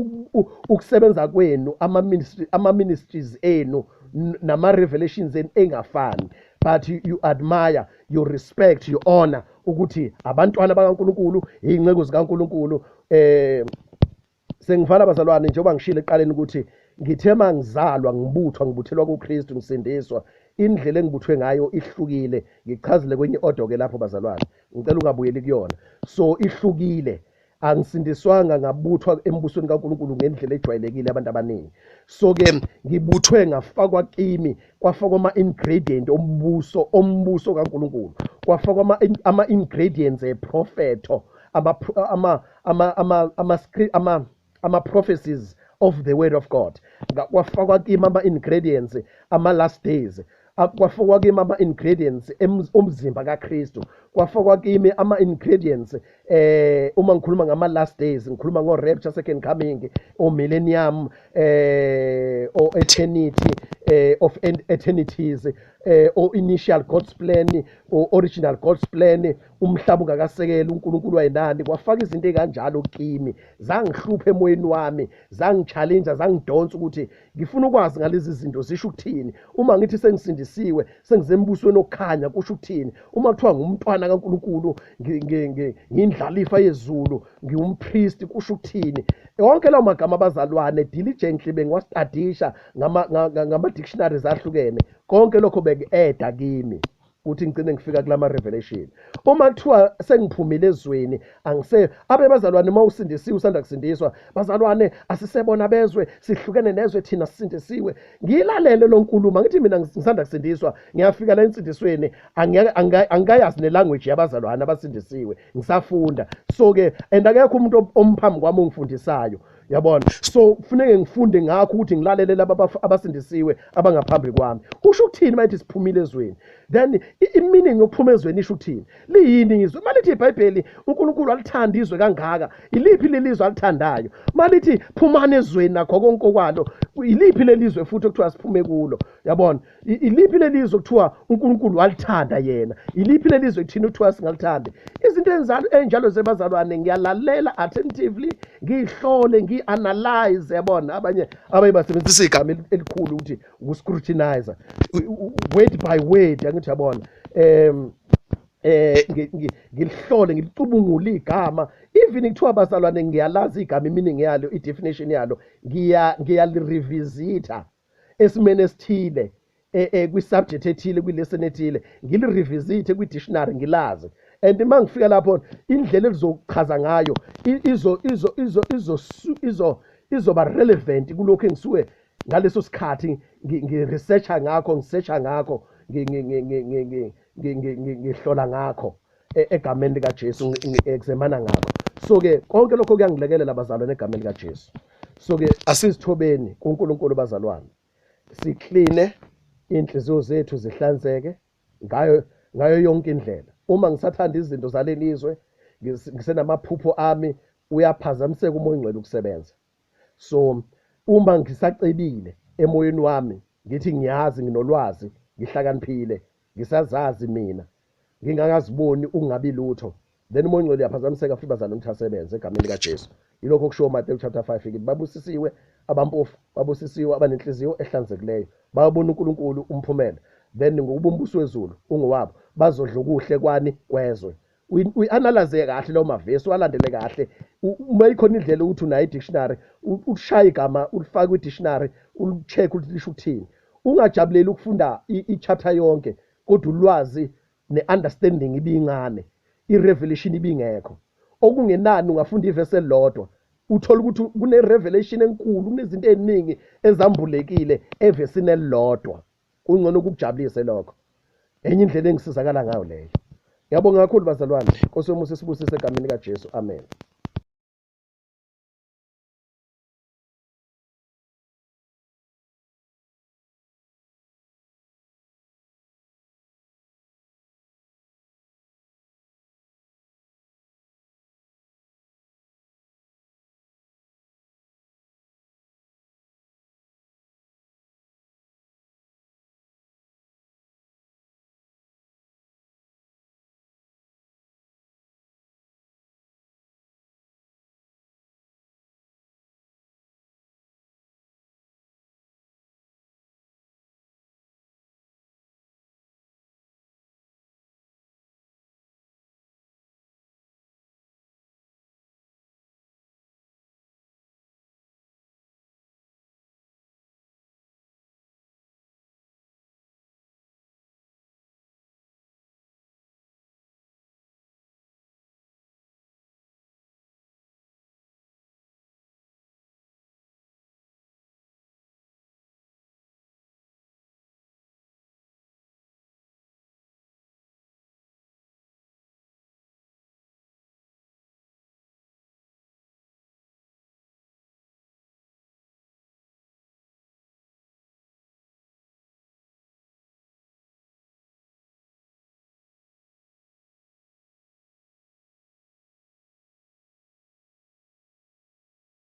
ukusebenza kwenu, ama-ministry, ama-ministries enu nama-revelations enu engafani, but you admire, you respect, you honor ukuthi abantwana bakaNkulunkulu, iy'nceku zikaNkulunkulu. Sengivala bazalwane, njengoba ngishilo ekuqaleni ukuthi ngithe mangizalwa ngibuthwa, ngibuthelwa kuKristu, ngisindiswa. Indlela engibuthwe ngayo ihlukile, ngichazile kwenye i-audio ke lapho bazalwane, ngicela ungabuyeli kuyona. So ihlukile, angisindiswanga ngabuthwa embusweni kaNkulunkulu ngendlela ejwayelekile abantu abaningi. So ke ngibuthwe ngafakwa kimi, kwafakwa ama-ingredient ombuso kaNkulunkulu, kwafakwa ama-ingredients eprofetho, ama-prophecies of the word of God. Kwafakwa kimi ama-ingredients ama-last days, kwafakwa kimi ama-ingredients omzimba kaKristu, kwafakwa kimi ama-ingredients. Uma ngikhuluma ngama-last days, ngikhuluma ngo-rapture, second coming, o-millennium, o eternity, of eternities, o initial God's plan, o original God's plan, umhlaba ungakasekela uNkulunkulu wayenani. Kwafaka izinto ezikanjalo kimi, zangihlupha emoyeni wami, zangi-challenge, zangidonsa ukuthi ngifuna ukwazi ngalezi zinto zisho ukuthini. Uma ngithi sengisindisiwe, sengizembusweni okukhanya, kusho ukuthini? Uma kuthiwa ngumntwana kaNkulunkulu, ngindlalifa yezulu, ngiwumpriest, kusho ukuthini? Yonke lawo magama abazalwane, diligently bengiwastadisha ngama-dictionaries ahlukene. Konke lokho beku-eda kimi ukuthi ngigcine ngifika kulama revelation. Uma kuthiwa sengiphumile ezweni, angise abe bazalwane, uma usindisiwe, usanda kusindiswa bazalwane, asisebona bezwe, sihlukene nezwe thina, sisindisiwe. Ngiyilalele lo nkulumo, ngithi mina ngisanda kusindiswa, ngiyafika la ensindisweni, angikayazi ne-language yabazalwane abasindisiwe, ngisafunda. So ke and akekho umuntu omphambi kwami ongifundisayo, yabona. So kufuneke ngifunde ngakho ukuthi ngilalele laba abasindisiwe abangaphambi kwami. Usho ukuthini mayithi siphumile ezweni? Then i-meaning yokuphuma ezweni isho ukuthini? Liyini izwe? Malithi iBhayibheli uNkulunkulu alithanda izwe kangaka, iliphi lelizwe alithandayo? Malithi phumani ezweni nakho konke okwalo, iliphi lelizwe futhi okuthiwa siphume kulo, yabona? Iliphi lelizwe okuthiwa uNkulunkulu walithanda yena? Iliphi lelizwe kuthina okuthiwa singalithandi? Izinto enjalo zebazalwane, ngiyalalela attentively, ngiyihlole, ngiyi-analyze, yabona. Abanye basebenzisa igama elikhulu ukuthi uku-scrutinize word by word, angithi yabona. Ngilihlole, ngilicubungule igama. Even kuthiwa bazalwane ngiyalazi igama, i-meaning yalo, i-definition yalo, ngiyalirevisita esimeni esithile, kwi-subject ethile, kwi-lesson ethile, ngilirevisite kwi-dictionary, ngilazi. And uma ngifika lapho, indlela elizochaza ngayo izo izo izo izo izo izoba relevant kulokhu engisuke ngaleso sikhathi ngi-researcha ngakho, ngisearcha ngakho, ngihlola ngakho, egameni likaJesu, examina ngakho. So-ke konke lokho kuyangilekelela bazalwane egameni likaJesu. So-ke asizithobeni kuNkulunkulu bazalwane, sikline iy'nhliziyo zethu zihlanzeke ngayo yonke indlela. Uma ngisathanda izinto zaleli zwe, ngisenamaphupho ami, uyaphazamiseka uMoya oNgcwele ukusebenza. So uma ngisacebile emoyeni wami, ngithi ngiyazi, nginolwazi, ngihlakaniphile, ngisazazi mina, ngingakaziboni ukungabi lutho, then uMoya oNgcwele uyaphazamiseka futhi bazalwane ukuthi asebenze egameni likaJesu. Yilokho okushiwo uMateyu chapter 5 ukuthi babusisiwe abampofu, babusisiwe abanenhliziyo ehlanzekileyo, bayobona uNkulunkulu umphumela. Then ngokuba umbuso wezulu ungowabo, bazodla okuhle kwani kwezwe. Uyi-analyze kahle lawo mavesi, uwalandele kahle. Uma ikhona indlela ukuthi unayo i-dictionary, ulishaye igama, ulifake kwi-dictionary, uli-check ukuthi lisho ukuthini. Ungajabuleli ukufunda i-chapter yonke, kodwa ulwazi ne-understanding ibincane, i-revelation ibingekho. Okungenani ungafunda ivesi elilodwa, uthole ukuthi kune-revelation enkulu, kunezinto ey'ningi ezambulekile evesini elilodwa. Kungcono ukukujabulise lokho. Enye indlela engisizakala ngayo leyo. Ngiyabonga kakhulu bazalwane. Nkosi yomusa isibusise egameni likaJesu. Amen.